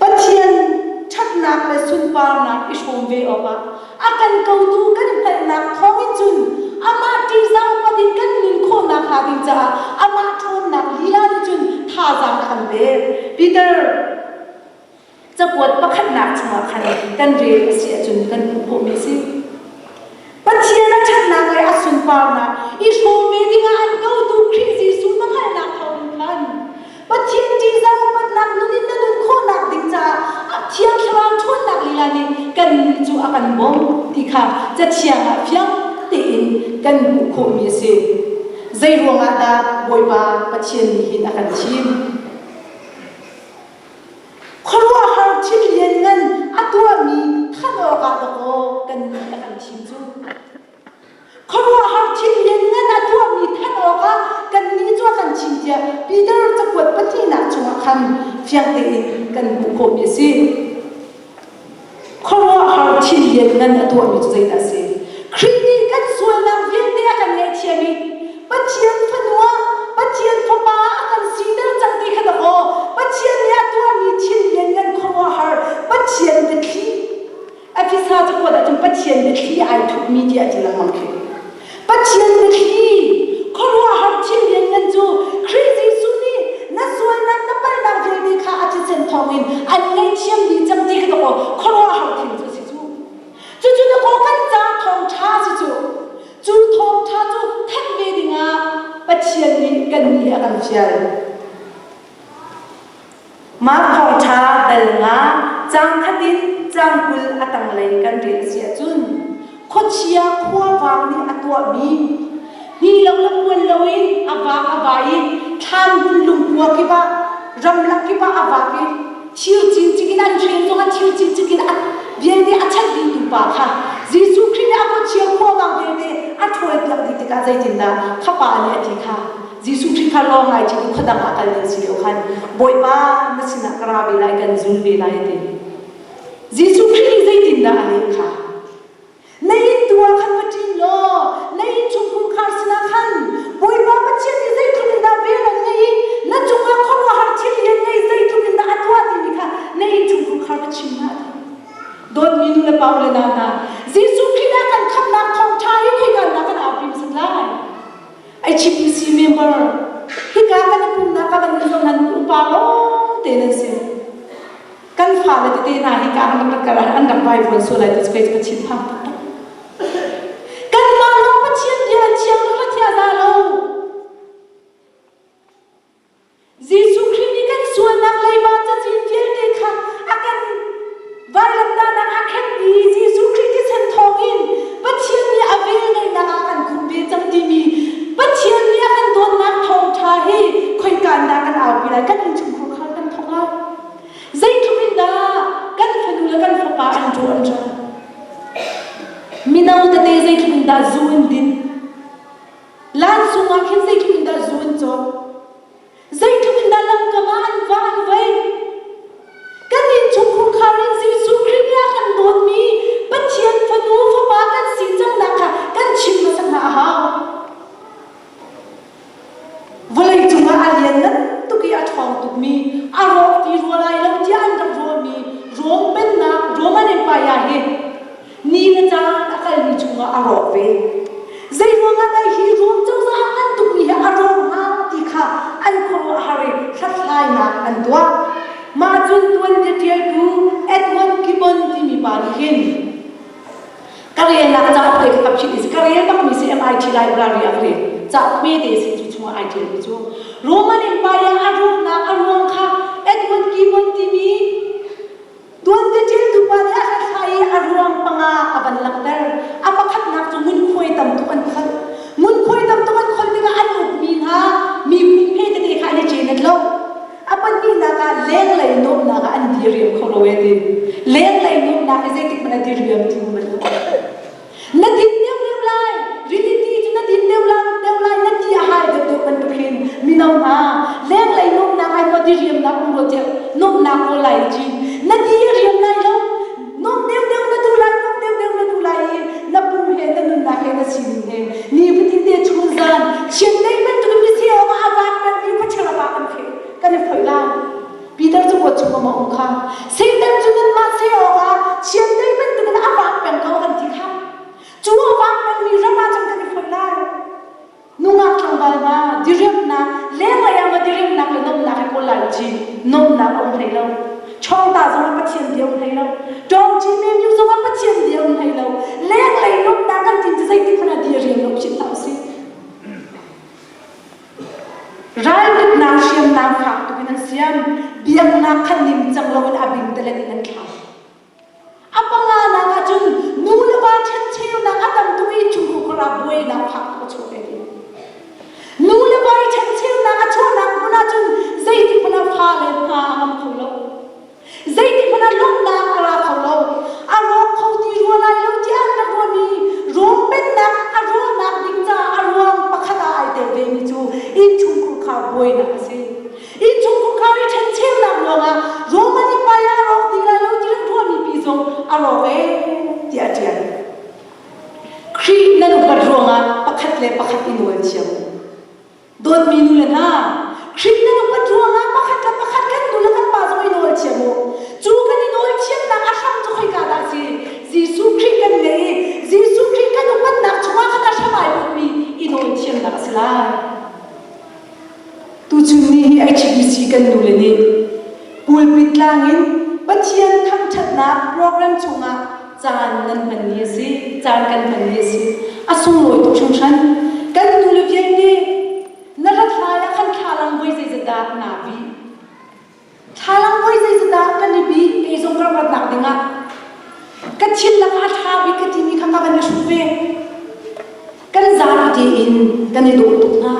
Pathian ṭhatnak le sunparnak i hrawm ve awkah a kan kotu kan hngalhnak thawngin cun amah ṭihzah upat in kan nun khawh nakhnga ding caah amah ṭhawnnak lila nih cun thazaang a kan pek. Peter cakuat pakhatnak chungah khan kan rel a si ahcun kan hmuh khawhmi a si. Pathian a ṭhatnak le a sunparnak i hrawm ve dingah an kotu Khrih Jesuh na hngalhnak thawngin khan Pathian ṭihzah upatnak nun in na nun khawhnak ding caah a Thiang Thlarau ṭhawnnak lila. lila nih kannih cu a kan bawmh ti kha Cathiang ah fiang tein kan hmuh khawhmi a si. Zei ruangah dah Bawipa Pathian nih hin a kan thim? Khuaruahhar thil lianngan a tuahmi thanh awkah dakaw kannih a kan thim cu. Khuaruahhar thil lianngan a tuahmi thanh awkah kannih cu a kan thim tiah Peter cakuat pahnihnak chungah khan fiang tein kan hmuh khawhmi a si. Khuaruahhar thil lianngan a tuahmi cu zeidah a si? Khrih nih kan sualnak vialte a kan ngaihthiam i Pathian fanu ah Pathian fapa ah a kan siter cang ti kha dakaw Pathian nih a tuahmi thil lianngan khuaruahhar Pathian biathli Efesa cakuat ahcun Pathian biathli ai thupmi tiah a ti lengmang khi. Pathian biathli khuaruahhar thil lianngan cu Khrih Jesuh nih na sualnak na palhnak vialte kha a thisen thawngin an ngaihthiam dih cang ti kha dakaw khuaruahhar thil cu a si cu. Cucu dakaw kan ca thawngṭha si cu. Cu thawngṭha cu thanh ve dingah Pathian nih kannih a kan fial. Mah thawngṭha dal nga caang khat in caang 20 a tanglei kan rel a si ahcun khuachia khuavang nih a tuahmi hni lo le puan loin a vak a vai i thlan hmun lungkua kip ah ramlak kip ah a vak i thir cincik in an hren zong ah thir cincik in a vialte a chat dihtu pa kha Jesuh Khrih nih a khuachia khuavang vialte a ṭhawlpiak dih tikah zeitindah kha pa nih a ti kha Jesuh Khrih kha lawng ai cit i khuadang ah kal ding si lio khan Bawipa na sinah ka ra ve lai kan zul ve lai a ti. Jesuh Khrih nih zeitindah a leh kha? Na inn tu ah khan va ṭin law na innchungkhar khar sinah khan Bawipa Pathian nih zeitluk in dah vel an ngeih i na cungah khuaruahhar thil lian ngei zeitluk in dah a tuah timi kha na innchungkhar khar va chim hna ti. Dawtmi nu le pa u le nau hna, Jesuh Khrih nih a kan khamhnak thawngṭha hi khoika in dah kan aupi hmasat lai? HPC member hika kan i pumnak ka van zong nan upa lawng te nan si kan fale tete hna hi ka an rak kal an rak vai vuan sual lai ti cu ka thin phang taktak kanmah lawng Pathian bia an thiang rak thia za lo Jesuh Khrih nih kan sualnak leiba cazin vialte kha a kan vailamtahnak a khenh i Jesuh Khrih thisen thawngin Pathian nih a velngeihnak ah kan khumh ve cang timi Pathian nih a kan dawtnak thawngṭha hi khoika in dah kan aupi lai kan innchungkhar khal kan thawk lai zeitluk in dah kan fanu le kan fapa an ṭu an ṭan mino tete zeitluk in dah zu in din Lansung ah khin zeitluk in dah zu an cawk? Zeitluk in dah lamkam ah an va an vei? Kan innchungkhar khar in Jesuh Khrih nih a kan dawtmi Pathian fanu fapa kan si cangnak kha kan chim hmasa hna a hau. Vawlei cungah a lianngan tuk i a ṭhawng tukmi, a rawk ti rua lai lo tiah an rak ruahmi Rom pennak Roman Empire hi Ni le caan a kalmi chungah a rawk ve. Zeiruangah dah hi Rom cozah a ngan tukmi hi a rawk hnga ti kha an khuaruahhar i hlathlainak an tuah. Mah cun tuanbia ṭialtu Edward Gibbon timi pa nih hin ka relnak cauk te kha ka philh i ka rel bakmi si MIT library ah ka rel. Cauk hmete si cu chungah ai ṭialmi cu Roman Empire a rawknak a ruang kha Edward Gibbon timi Tuanbia ṭialtu pa nih a hlathlai i a ruang panga a van langhter. A pakhatnak cu ngunkhuai tam tuk an kholh. Ngunkhuai tam tuk an kholh tikah an ukmi hna miphun hme tete kha an i cenat lo. A pahnihnak ah lenglei nuamhnak ah an diriam kho lo ee ti. Lenglei nuamhnak hi zeitik hmanh a diriam ti bal lo. Na din deuhdeuh lai, rili ti cu na din deuh lai, deuh lai, na ti a hai deuhdeuh bantuk hin mino hna lenglei nuamhnak ai maw diriamnak um rua tiah nuamhnak kawl lai i cin. Na ti a riam lai lo, nuam deuhdeuh na duh lai, nuam deuhdeuh na duh lai i na pum he na nunnak he na sining he nifatin te chun zan chiandeih bantuk in misi awk ah a vak pengmi khuachia pa kan phe kan i phoih lai. Peter cu kuat chung a um kha Satan cu nanmah seh awkah chiandeih bantukin a vak peng ko kan ti kha cu a vak pengmi ram ah cun kan i foih lai nungak tlangval hna diriamnak lenglei ah ma diriamnak le nomnak hi kawl lai u ci nomnak a um hlei lo chawngta zong ah Pathian bia um hlei lo ṭawngci menu zong ah Pathian bia um hlei lo lenglei nomnak kan tin cu zeitik hmanh ah diriam lo philh hlah usih Raltuknak hriamnam fak tuk in an siam. Biaknak kha ningcang loin a bingtalet in an thlak. a rawk ee tiah a ṭial. Khrih nan upat ruangah pakhat le pakhat i nawl thiam u. Dawtmi nu le hna, Khrih nan upat ruangah pakhat le pakhat kan nu le kan pa zong i nawl thiam u. Cu kan i nawl thiamnak a hram cu khoika dah a si? Jesuh Khrih kan ngeih i Jesuh Khrih kan upatnak chungah khan a hram ai bunhmi i nawl thiamnak a si lai. Tuchun ni hi HBC kan nule nih pulpit tlang in Pathian thangṭhatnak program chungah caan nan hmanmi a si, caan kan hmanmi a si. A sunglawi tuk hringhran. Kan nule vialte na rat lai ah khan thlalang voi zeizat dah naa bih? Thlalang voi zeizat dah kan i bih? Kei zong ka rak ratnak dingah ka thil lakah a ṭha bik ka timi kha ka van i hruk ve. Kan zapi tein kan i dawh tuk hna.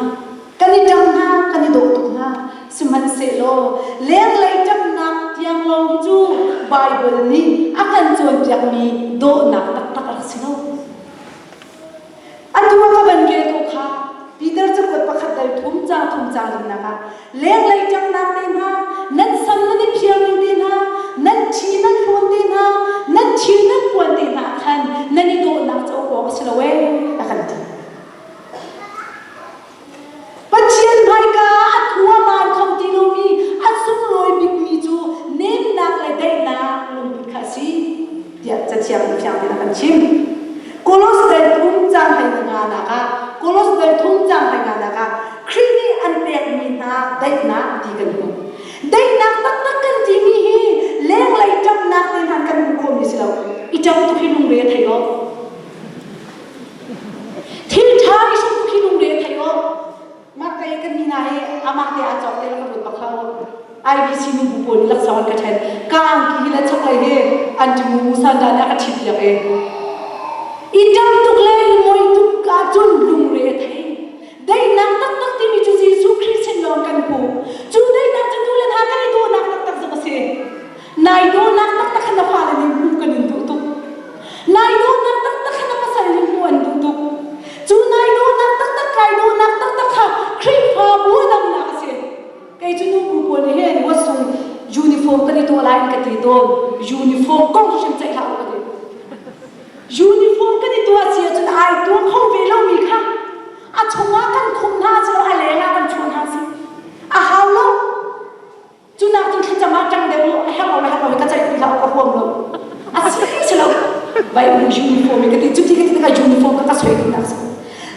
Kan i ṭang hna, kan i dawh tuk hna. Sihmanhsehlaw lenglei ṭamnak tiang lawng hi cu Baibal nih a kan cawnpiakmi dawhnak taktak a rak si lo. Atu a ka van rel ko kha Peter cakuat pakhat dal thum ca thum ca limnak ah lenglei ṭamnak te hna, nan sam nan i phiar ning te hna, nan ṭhi nan hlawn te hna, nan thil nan puan te hna ah khan nan i dawhnak cu awk a si lo ee a kan ti. Pathian hmaika ah a thu a maan kho ti lomi a sunglawi bikmi cu nemnak le daihnak lungput kha a si tiah Cathiang nih fiang tein a kan chim. Kolos dal thum caang hlei nga nak ah Kolos dal thum caang hlei nga nak ah Khrih nih an pekmi hna daihnak ti kan hmuh. Daihnak taktak kan timi hi lenglei ṭamnak te hna kan hmuh khawhmi si lo. I ṭam tuk hi lungre a thei lo. Thil ṭha i hrum khi lungre thei awk. Mah ka i kan ni hna hi amah te aa cawk te la ka ruat bak hlah u. IBC nu bu pawl nih laksawng an ka ṭhen. Ka angki hi le chaklei hi an ti mu sanda nih a ka ṭhit piak i. I ṭam tuk le i moi tuk ahcun lungre a thei. Daihnak taktak timi cu Jesuh Khrih sin lawng kan hmu. Cu daihnak cu nu le hna kan i dawhnak taktak zong a si. Nai dawhnak taktak kha na fale nih hmuh kan in duh tuk. Nai dawhnak taktak kha na pasal nih hmuh an duh tuk. Cu nai dawhnak taktak kai dawhnak taktak kha Khrihfabu a damnak a si. Kei cu nu bu pawl nih hin wasung uniform kan i tuah lai in ka ti tawn. Uniform kong hrim ceih hlah u ka ti. Uniform kan i tuah si ahcun ai tuah kho ve lomi kha a chungah kan khumh hna si lo a leng ah kan chuah hna si. A hau lo. Cu nak cun thlacam ah ṭang deuh u, a herh lo le herh lo ka ceih ti hlah u, ka huam lo. A si si lo. Vai u uniform ka ti cuti ka ti ka uniform ka ka soi duhnak si.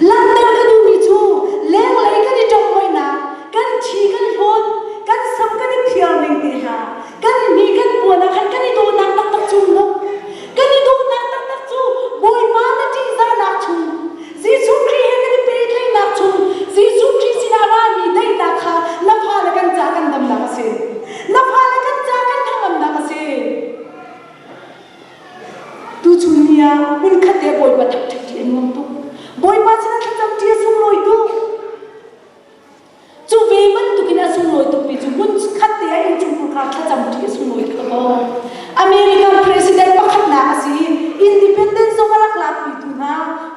Langhter ka duhmi cu lenglei kan i ṭongmoihnak, kan thi kan hlawn, kan sam kan i phiar ning te hna, kan hni kan puan ah khan kan i dawhnak taktak cu um lo. Kan i dawhnak taktak cu Bawipa na ṭihzahnak chung Jesuh Khrih he kan i pehtlaihnak chung Jesuh Khrih sinah rami daihnak kha na fale kan ca kan damnak a si. Na fale kan ca kan hnangamnak a si. Tuchun ni ah hmunkhat te Bawipa thangṭhat ṭi a nuam tuk. Bawipa sinah thlacam ṭi a sunglawi tuk. Cu ve bantukin a sunglawi tukmi cu hmun khat te ah innchungkhar kha thlacam ṭi a sunglawi tuk a kaw. American president pakhatnak a si i independence zong a rak lakpitu hna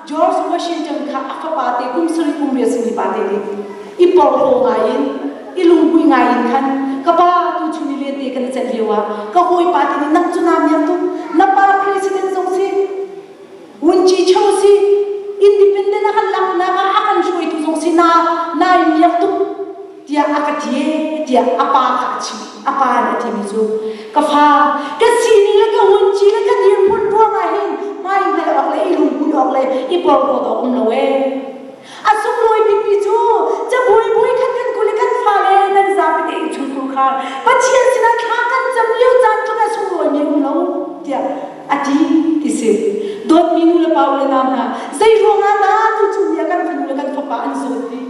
George Washington kha a fapa te kum sarih kum riat simi pa te nih i porhlaw ngai in i lunghmui ngai in khan ka pa tuchun i lente kan i celh lio ah ka hawipa te nih nang cu naa miak tuk na pa president zong si Vunci cho si independent a kan laknak ah a kan hruaitu zong si na nai miak tuk tiah a ka ti tiah a pa kha a chim a pa nih a timi cu ka fa ka sining le ka vunci le ka dirhmun ruangah hin hmai hngal awk le i lunghmuih awk le i porhlawt awk um lo ee A sunglawi bikmi cu cabuai bawi khat kan kul i kan fale nan zapi te innchungkhur kha Pathian sinah thla kan cam lio caan tluk a sunglawimi um lo tiah a ti ti si. Dawtmi nu le pa u le nau hna, zei ruangah dah tuchun ni ah kan fanu le kan fapa an zawt ti?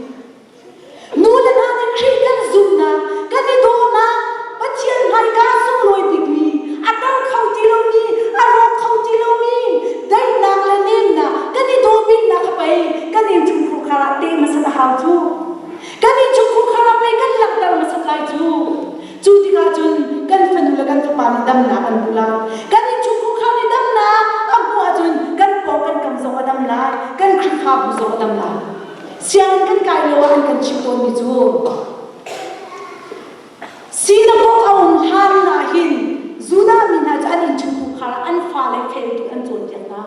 Nu le hna nih Khrih kan zumhnak, kan i dawhnak, Pathian hmaika a sunglawi bikmi, a tar kho ti lomi, a rawk kho ti lomi, daihnak le nemnak, kan i dawh biknak kha pei kan innchungkhur khar ah teh hmasat a hau cu. Kan innchungkhur khar ah pei kan langhter hmasat lai cu. Cu tikah cun kan fanu le kan fapa nih damnak an hmuh lai. Kan innchungkhur khar nih damnak a hmuh ahcun kan pawng kan kam zong a dam lai, kan Khrihfabu zong a dam lai. Sianginn kan kai lio ah an kan chimh tawnmi cu Synagogue a um hlan ah hin Judah mi hna cu an innchungkhar ah an fale. fel tuk an cawnpiak hna.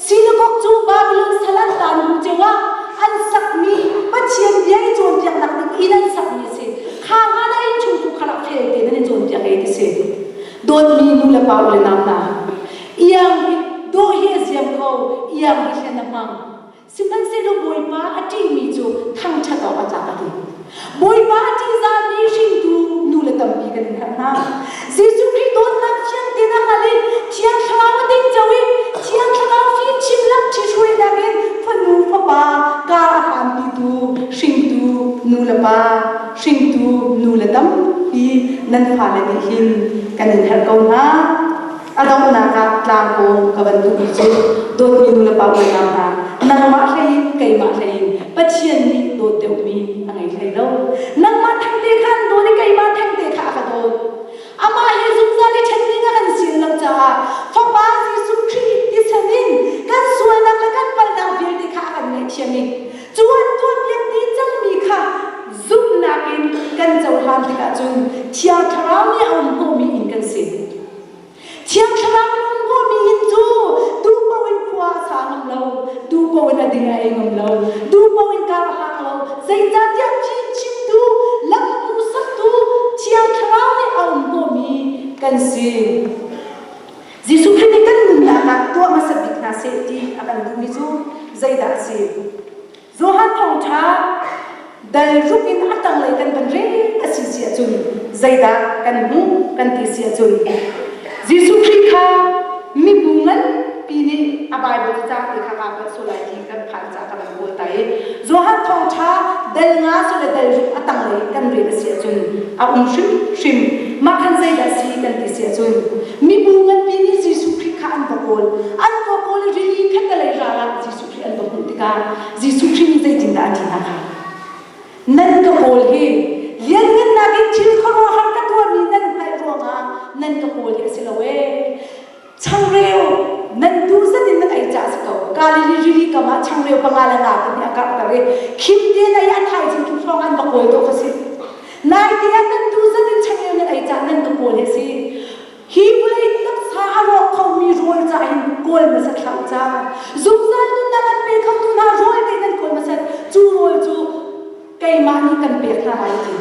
Sinagog cu Babylon sal an taan hnu ceu ah an sakmi Pathian bia i cawnpiaknak ding inn an sakmi a si. Kha hlan ah innchung tu kha rak fel tein an i cawnpiak ei ti si. Dawtmi nu le pa u le nau hna, iang hi dawh hi a ziam ko, iang hi hlen a hmang. Sihmanhsehlaw Bawipa a ṭihmi cu thangṭhat awk a tlak a ti. Bawipa a ṭihzahmi hringtu nu le tampi kan in herh hna. Jesuh Khrih dawtnak thiang tein a hngal i Thiang Thlarau a tingco i Thiang Thlarau fimchim lam ṭhithruainak in fanu fapa kar a hlanpitu hringtu nu le pa hringtu nu le tampi nan fale nih hin kan in herh ko hna. A donghnak ah tlangkawm ka van duhmi cu dawtmi nu le pa unau hna nangmah hlei in keimah hlei in Pathian nih dawt deuhmi a ngei hlei lo. Nangmah thengte kha an dawt i keimah thengte kha a ka dawt. Amah he zungzal i ṭhen ding a kan sian lo caah Fapa Jesuh Khrih thisen in kan sualnak le kan palhnak vialte kha a kan ngaihthiam i cu an tuahpiak dih cangmi kha zumhnak in kan cohlan tikah cun Thiang Thlarau nih a um hnawhmi inn kan si. Thiang Thlarau in um hnawhmi inn cu duh paoh in khua a sa ngam lo, duh paoh in a ding a ei ngam lo, duh paoh in kar a hlang lo. Zeicahtiah fimchimtu, lam hmuhsaktu Thiang Thlarau nih a um hnawhmi kan si. Jesuh Khrih nih kan nunnak ah tuah hmasa bik hna seh ti a kan duhmi cu zeidah a si? Johan Thawngṭha dal ruk in a tanglei kan van rel a si si ahcun zeidah kan hmuh kan ti si ahcun Jesuh Khrih kha mibu nganpi nih a Bible cacang te kha kaa palh sual lai ti kan phan caah ka van kawl ta i Johan Thawngṭha dal nga su le dal ruk a tanglei kan rel a si ahcun a um hrimhrim mah khan zeidah si kan ti si ahcun mibu nganpi nih Jesuh Khrih kha an va kawl an va kawl i rili khattelei ral ah Jesuh Khrih an va hmuh tikah Jesuh Khrih nih zeitindah a ti hna kha? Nan ka kawl hi lianngannak in thil khuaruahhar ka tuahmi nan hngalh ruangah nan ka kawl hi a si lo ee. Changreu nan duh zat in nan ei caah a si ko. Galilee rili kam ah changreu panga le nga pahnih a karhter i khim tein ei a thaizing tluk hrawng an va kawl dawh kha si. Naite ah nan duh zat in changreu nan ei caah nan ka kawl hi a si. Hi vawlei taksa a rawk khomi rawl ca in kawl hmasat hlah u ca. Zungzal nunnak an pe khotu hna rawl te nan kawl hmasat. Cu rawl cu keimah nih kan pek hna lai ti.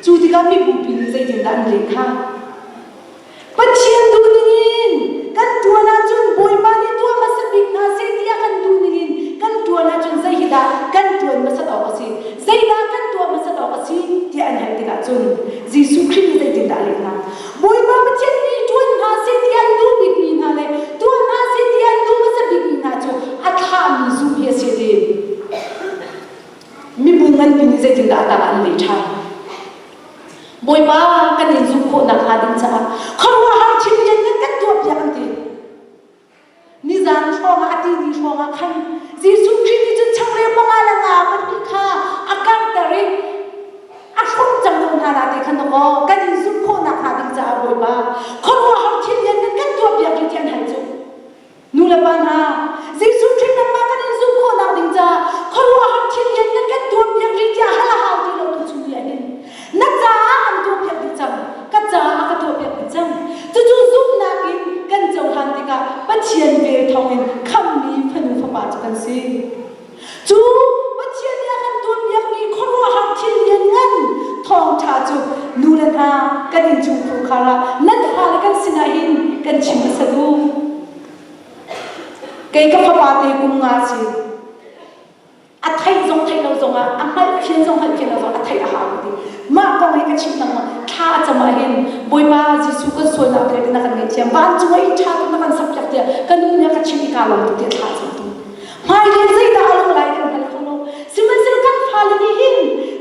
Cu tikah mibupi nih zeitindah an leh kha? Pathian duhning in kan ṭuan ahcun Bawipa nih tuah hmasa bik hna seh tiah kan duhning in kan ṭuan ahcun zei hi dah kan ṭuan hmasat awk a si? Zeidah kan tuah hmasat awk a si? tiah an hal tikah cun Jesuh Khrih nih zeitindah a leh hna? Bawipa Pathian nih ṭuan hna seh ti an duh bikmi hna le tuah hna seh ti an duh hmasa bikmi hna cu a thlahmi zumh hi a si ti. Mibu nganpi nih zeitindah a tang an leh ṭhan? Bawipa kan in zumh khawh nakhnga ding caah khuaruahhar thil lianngan kan tuahpiak an ti. Nizan hrawngah a ti ni hrawngah khan Jesuh Khrih nih cun changreu panga le nga pahnih kha a karhter i a hrawm cang ko hna na ti khan dawkaw kan in zumh khawh nakhnga ding caah Bawipa khuaruahhar thil lianngan kan tuahpiak rih ti an hal cu. Nu le pa hna, Jesuh Khrih nangmah kan in zumh khawhnak ding caah khuaruahhar thil lianngan kan tuahpiak rih tiah hal a hau ti lo tu chung ni ah hin Na caah an tuahpiak dih cang. Ka caah a ka tuahpiak dih cang. Cucu zumhnak in kan cohlan tikah Pathian vel thawngin khamhmi fanu fapa cu kan si. Cu Pathian nih a kan tuahpiakmi khuaruahhar thil lianngan thawngṭha cu nu le hna kan innchungkhur khar ah nan fale kan sinah hin kan chim hmasa duh. Kei ka fapa te kum nga si. a theih zong theih lo zongah a hngalh fian zong hngalh fian lo zong a theih a hau ka ti mah kong hi ka chim lengmang thla a cam ah hin Bawipa Jesuh kan sualnak vialte na kan ngaihthiam vancung ah inn ṭha tuk na kan sakpiak tiah ka nu nih a ka chimh i kaa lawm tuk tiah thla a cam tu hmailei zeidah a lawh lai kan hngal kho lo sihmanhsehlaw kan fale nih hin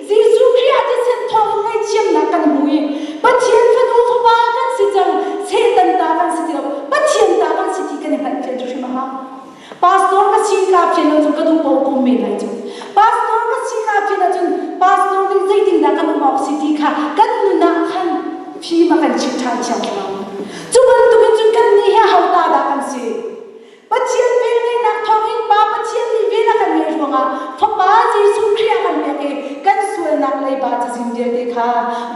Jesuh Khrih a thisen thawng in ngaihthiamnak kan hmu i Pathian fanu fapa kan si cang Satan ta kan si ti lo Pathian ta kan si ti kan i hngalh fian hrim a hau Pastor ka si ka fian ahcun ka duh paoh kum men lai cu. Pastor ka si ka fian ahcun pastor nih zeitindah kan um awk si ti kha kan nun ah khan fim a kan chimh ṭhan thiang thlarau. Cu bantukin cun kannih hi aho ta dah kan si? Pathian velngeihnak thawngin Pa Pathian nih vel a kan ngeih ruangah Fapa Jesuh Khrih a kan pek i kan sualnak leiba cazin vialte kha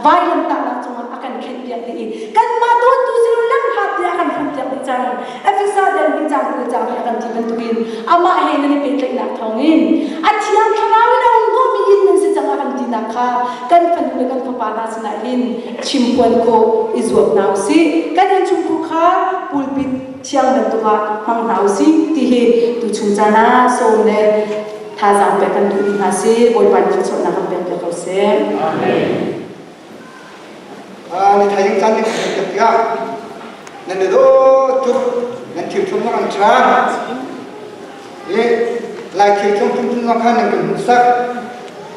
vailamtahnak cungah a kan khenhpiak dih i kanmah dawtu silo lamhlat tiah a kan hrampiak dih cang. Efesa dal. dal hnih cang kul cang a kan ti bantukin amah he nan i pehtlaihnak thawngin a thiang thlarau in a um khawhmi inn nan si cang a kan tinak kha kan fanu le kan fapa hna sinah hin chimphuan khawh i zuam hna usih. Kan innchungkhur kha pulpit thiang bantuk ah hmang hna usih ti hi tuchung caan ah sawm le thazaang pek kan duhmi hna si. Bawipa nih thluachuahnak kan pek piak ko seh. Amen. Ni thaizing caan ning kan tikah nan i dawh tuk nan thil thum an ṭha i lai thil thum phun phun zong khan nan kan hmuhsak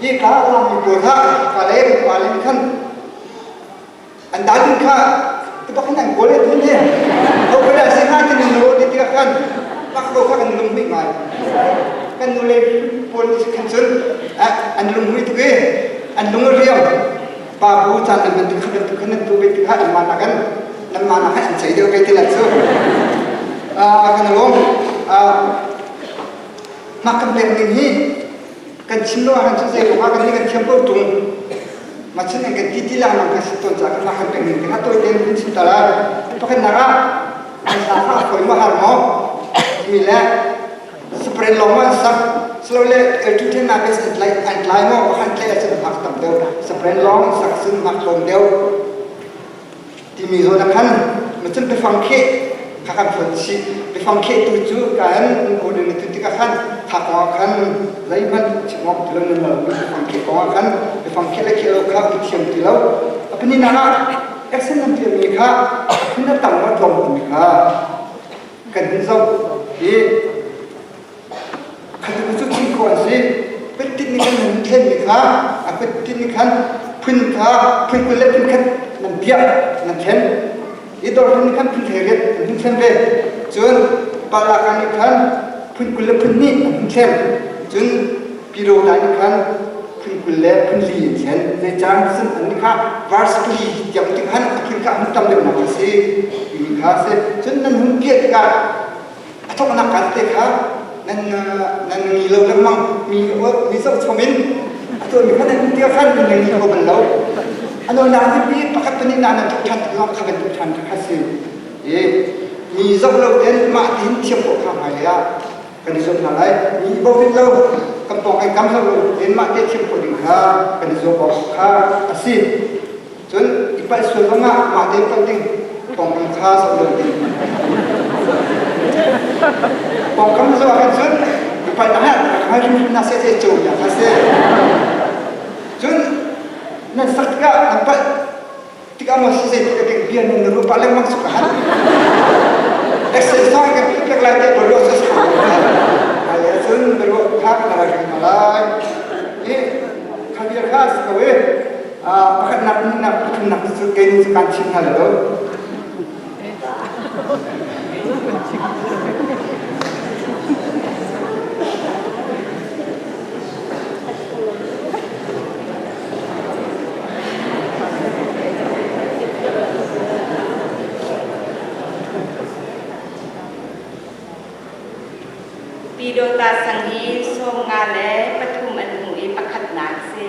i ka lami pawl kha ka le pa le khan an dalin kha tibak hin an kawl le thun he ho ka dah si hnga ti nan ro ti tikah khan pak ko kha kan lung hmuih ngai kan nu le pawl nih khan cun an lung hmuih tuk i an lung a riam pa bu caan nan bantuk kha bantuk khan nan tu ve tikah nan mah nakin nan mah nak an cei deuh ve ti lai cu kan lawm mak kan pek ning hi kan chim lo ahcun cun zei kong ah kan nih kan thiam ko tung ma chin kan ti ti lang lang kan si tawn ca kan mak kan pek ning te kha tawi tein kan chim ta lai pakhat nak ah an hla kha a fawi maw har maw timi le Spray lawng an sak silole L2 nak is an tlai an tlai maw pakhat tlai ahcun hmak tam deuh spray lawng an sak cun hmak tlawm deuh timi zawn ah khan macun biafang kheh kha kan fonh chih biafang kheh tu cu ka an order na tu tikah khan tha kong ah khan zeihmanh chim awk ti lo nan lo biafang kheh kong ah khan biafang kheh le kheh lo kha um thiam ti lo a pahnihnak ah action nan tuahmi kha a phun a tam maw tlawm timi kha kan hun zoh i khatu cu chim khawh an si kuttin nih kan hun thlenmi kha a kuttin nih khan phun kha phun 20 le phun khat nan piah nan thlen i dawr nih khan phun 18 an hun thlen ve cun palaka nih khan phun 20 le phun hnih an hun thlen cun piro dai nih khan phun 20 le phun li an thlen zeicang cun an nih kha verse pali tiang ti khan a phun kha a hun tam deuhnak a si timi kha a si cun nan hun piah tikah a thawknak kan te kha nan nan ngi lo lengmang mi mi zoh chom in a tuahmi kha nan tiah khan nan ngi kho bal lo a nawl pi pakhat pahnih na nan thawk ṭhan tik zong kha bantuk ṭhan kha si i mi zoh lo ten mah tin thiam khawh kha hmailei ah kan i zuam hna lai mi i bochan lo kan pawng kan kam lo in mah te thiam khawh ding kha kan i zuam awk kha a si cun i palh sual zongah mah te palh ding pawngkam kha zoh lo ding pawngkam zoh ahkhan cun i palh na hai hai hrimhrim na se se cho ya kha se cun nan sak tikah nan palh tikah maw si zei ka ding bia nan ru pa lengmang su ka han exercise kan pek lai te bro sa sa ai cun bro kha ka la ring malai i khabia kha si ko e pakhat nak nak pathum nak cu kei ni kan chim hna lo Pyidawta sang hi 53 le pathum an hmuh i pakhatnak a si.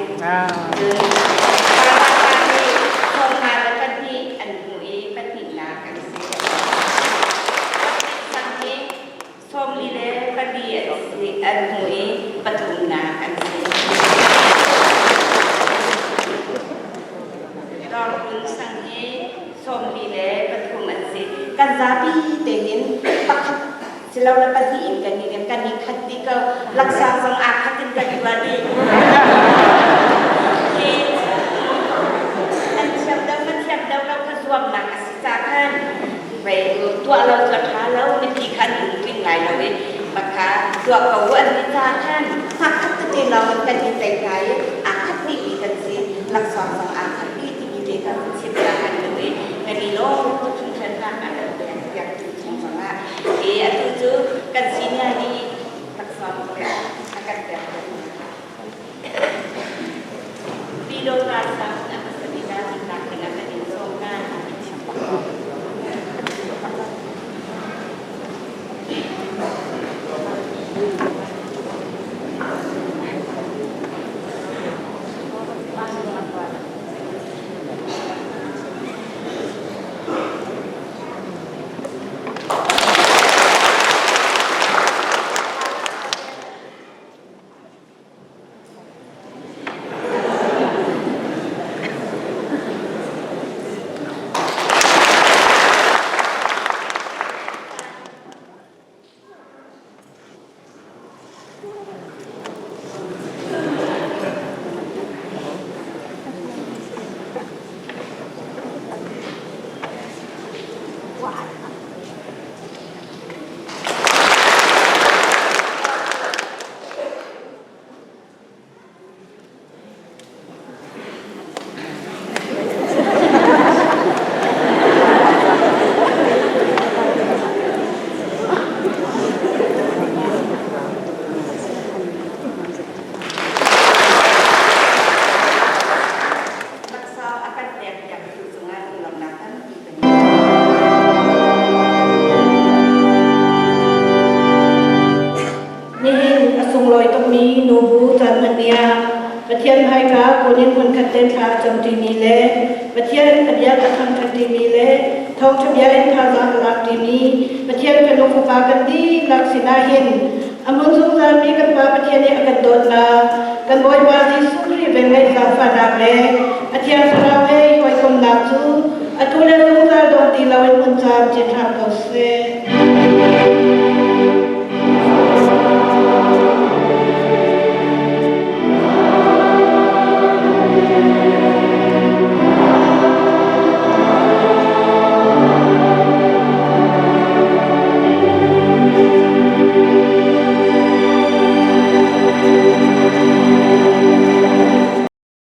Cun Parvata nih 52 an hmuh i pahnihnak an si. Sang hi 44 an si an hmuh i pathumnak an si. Dawrhlun sang hi 43 an si. Kan zapi tein pakhat silole pahnih in kan i kan i khat dih ko. Laksawng zong aa khat in kan tuah dih. Hi an thiam deuh na thiam deuh lo kha zuamnak a si ca khan Vei tuah lo cu a ṭha lo mipi kha an lungtling lai lo i makha tuah ko u an ti caah khan hngakhat tete lawng in kan i tei hna i aa khat dihmi kan si laksawng zong aa khat dih timi te kha kan chim ta kan duh i kan i lawm tuk hringhran hna a kan pek piak tu chung zongah i atu cu kan senior nih laksawng a kan pek Pyidawta sang a hmasa bik ah tlak dingah kan in sawm hna. Nubu caan hman ni ah Pathian hmaika kun in hmunkhat te thla a camṭimi le Pathian a bia a thangṭhatṭimi le thawngṭha bia in thazaang a lakṭimi Pathian fanu fapa kan dihlak sinah hin a hmun zungzalmi kan Pa Pathian nih a kan dawtnak, kan Bawipa Jesuh Khrih velngeih zaangfahnak le a Thiang Thlarau he i hawikomhnak cu atu le zungzal dong ti loin hmun camcin hram ko seh.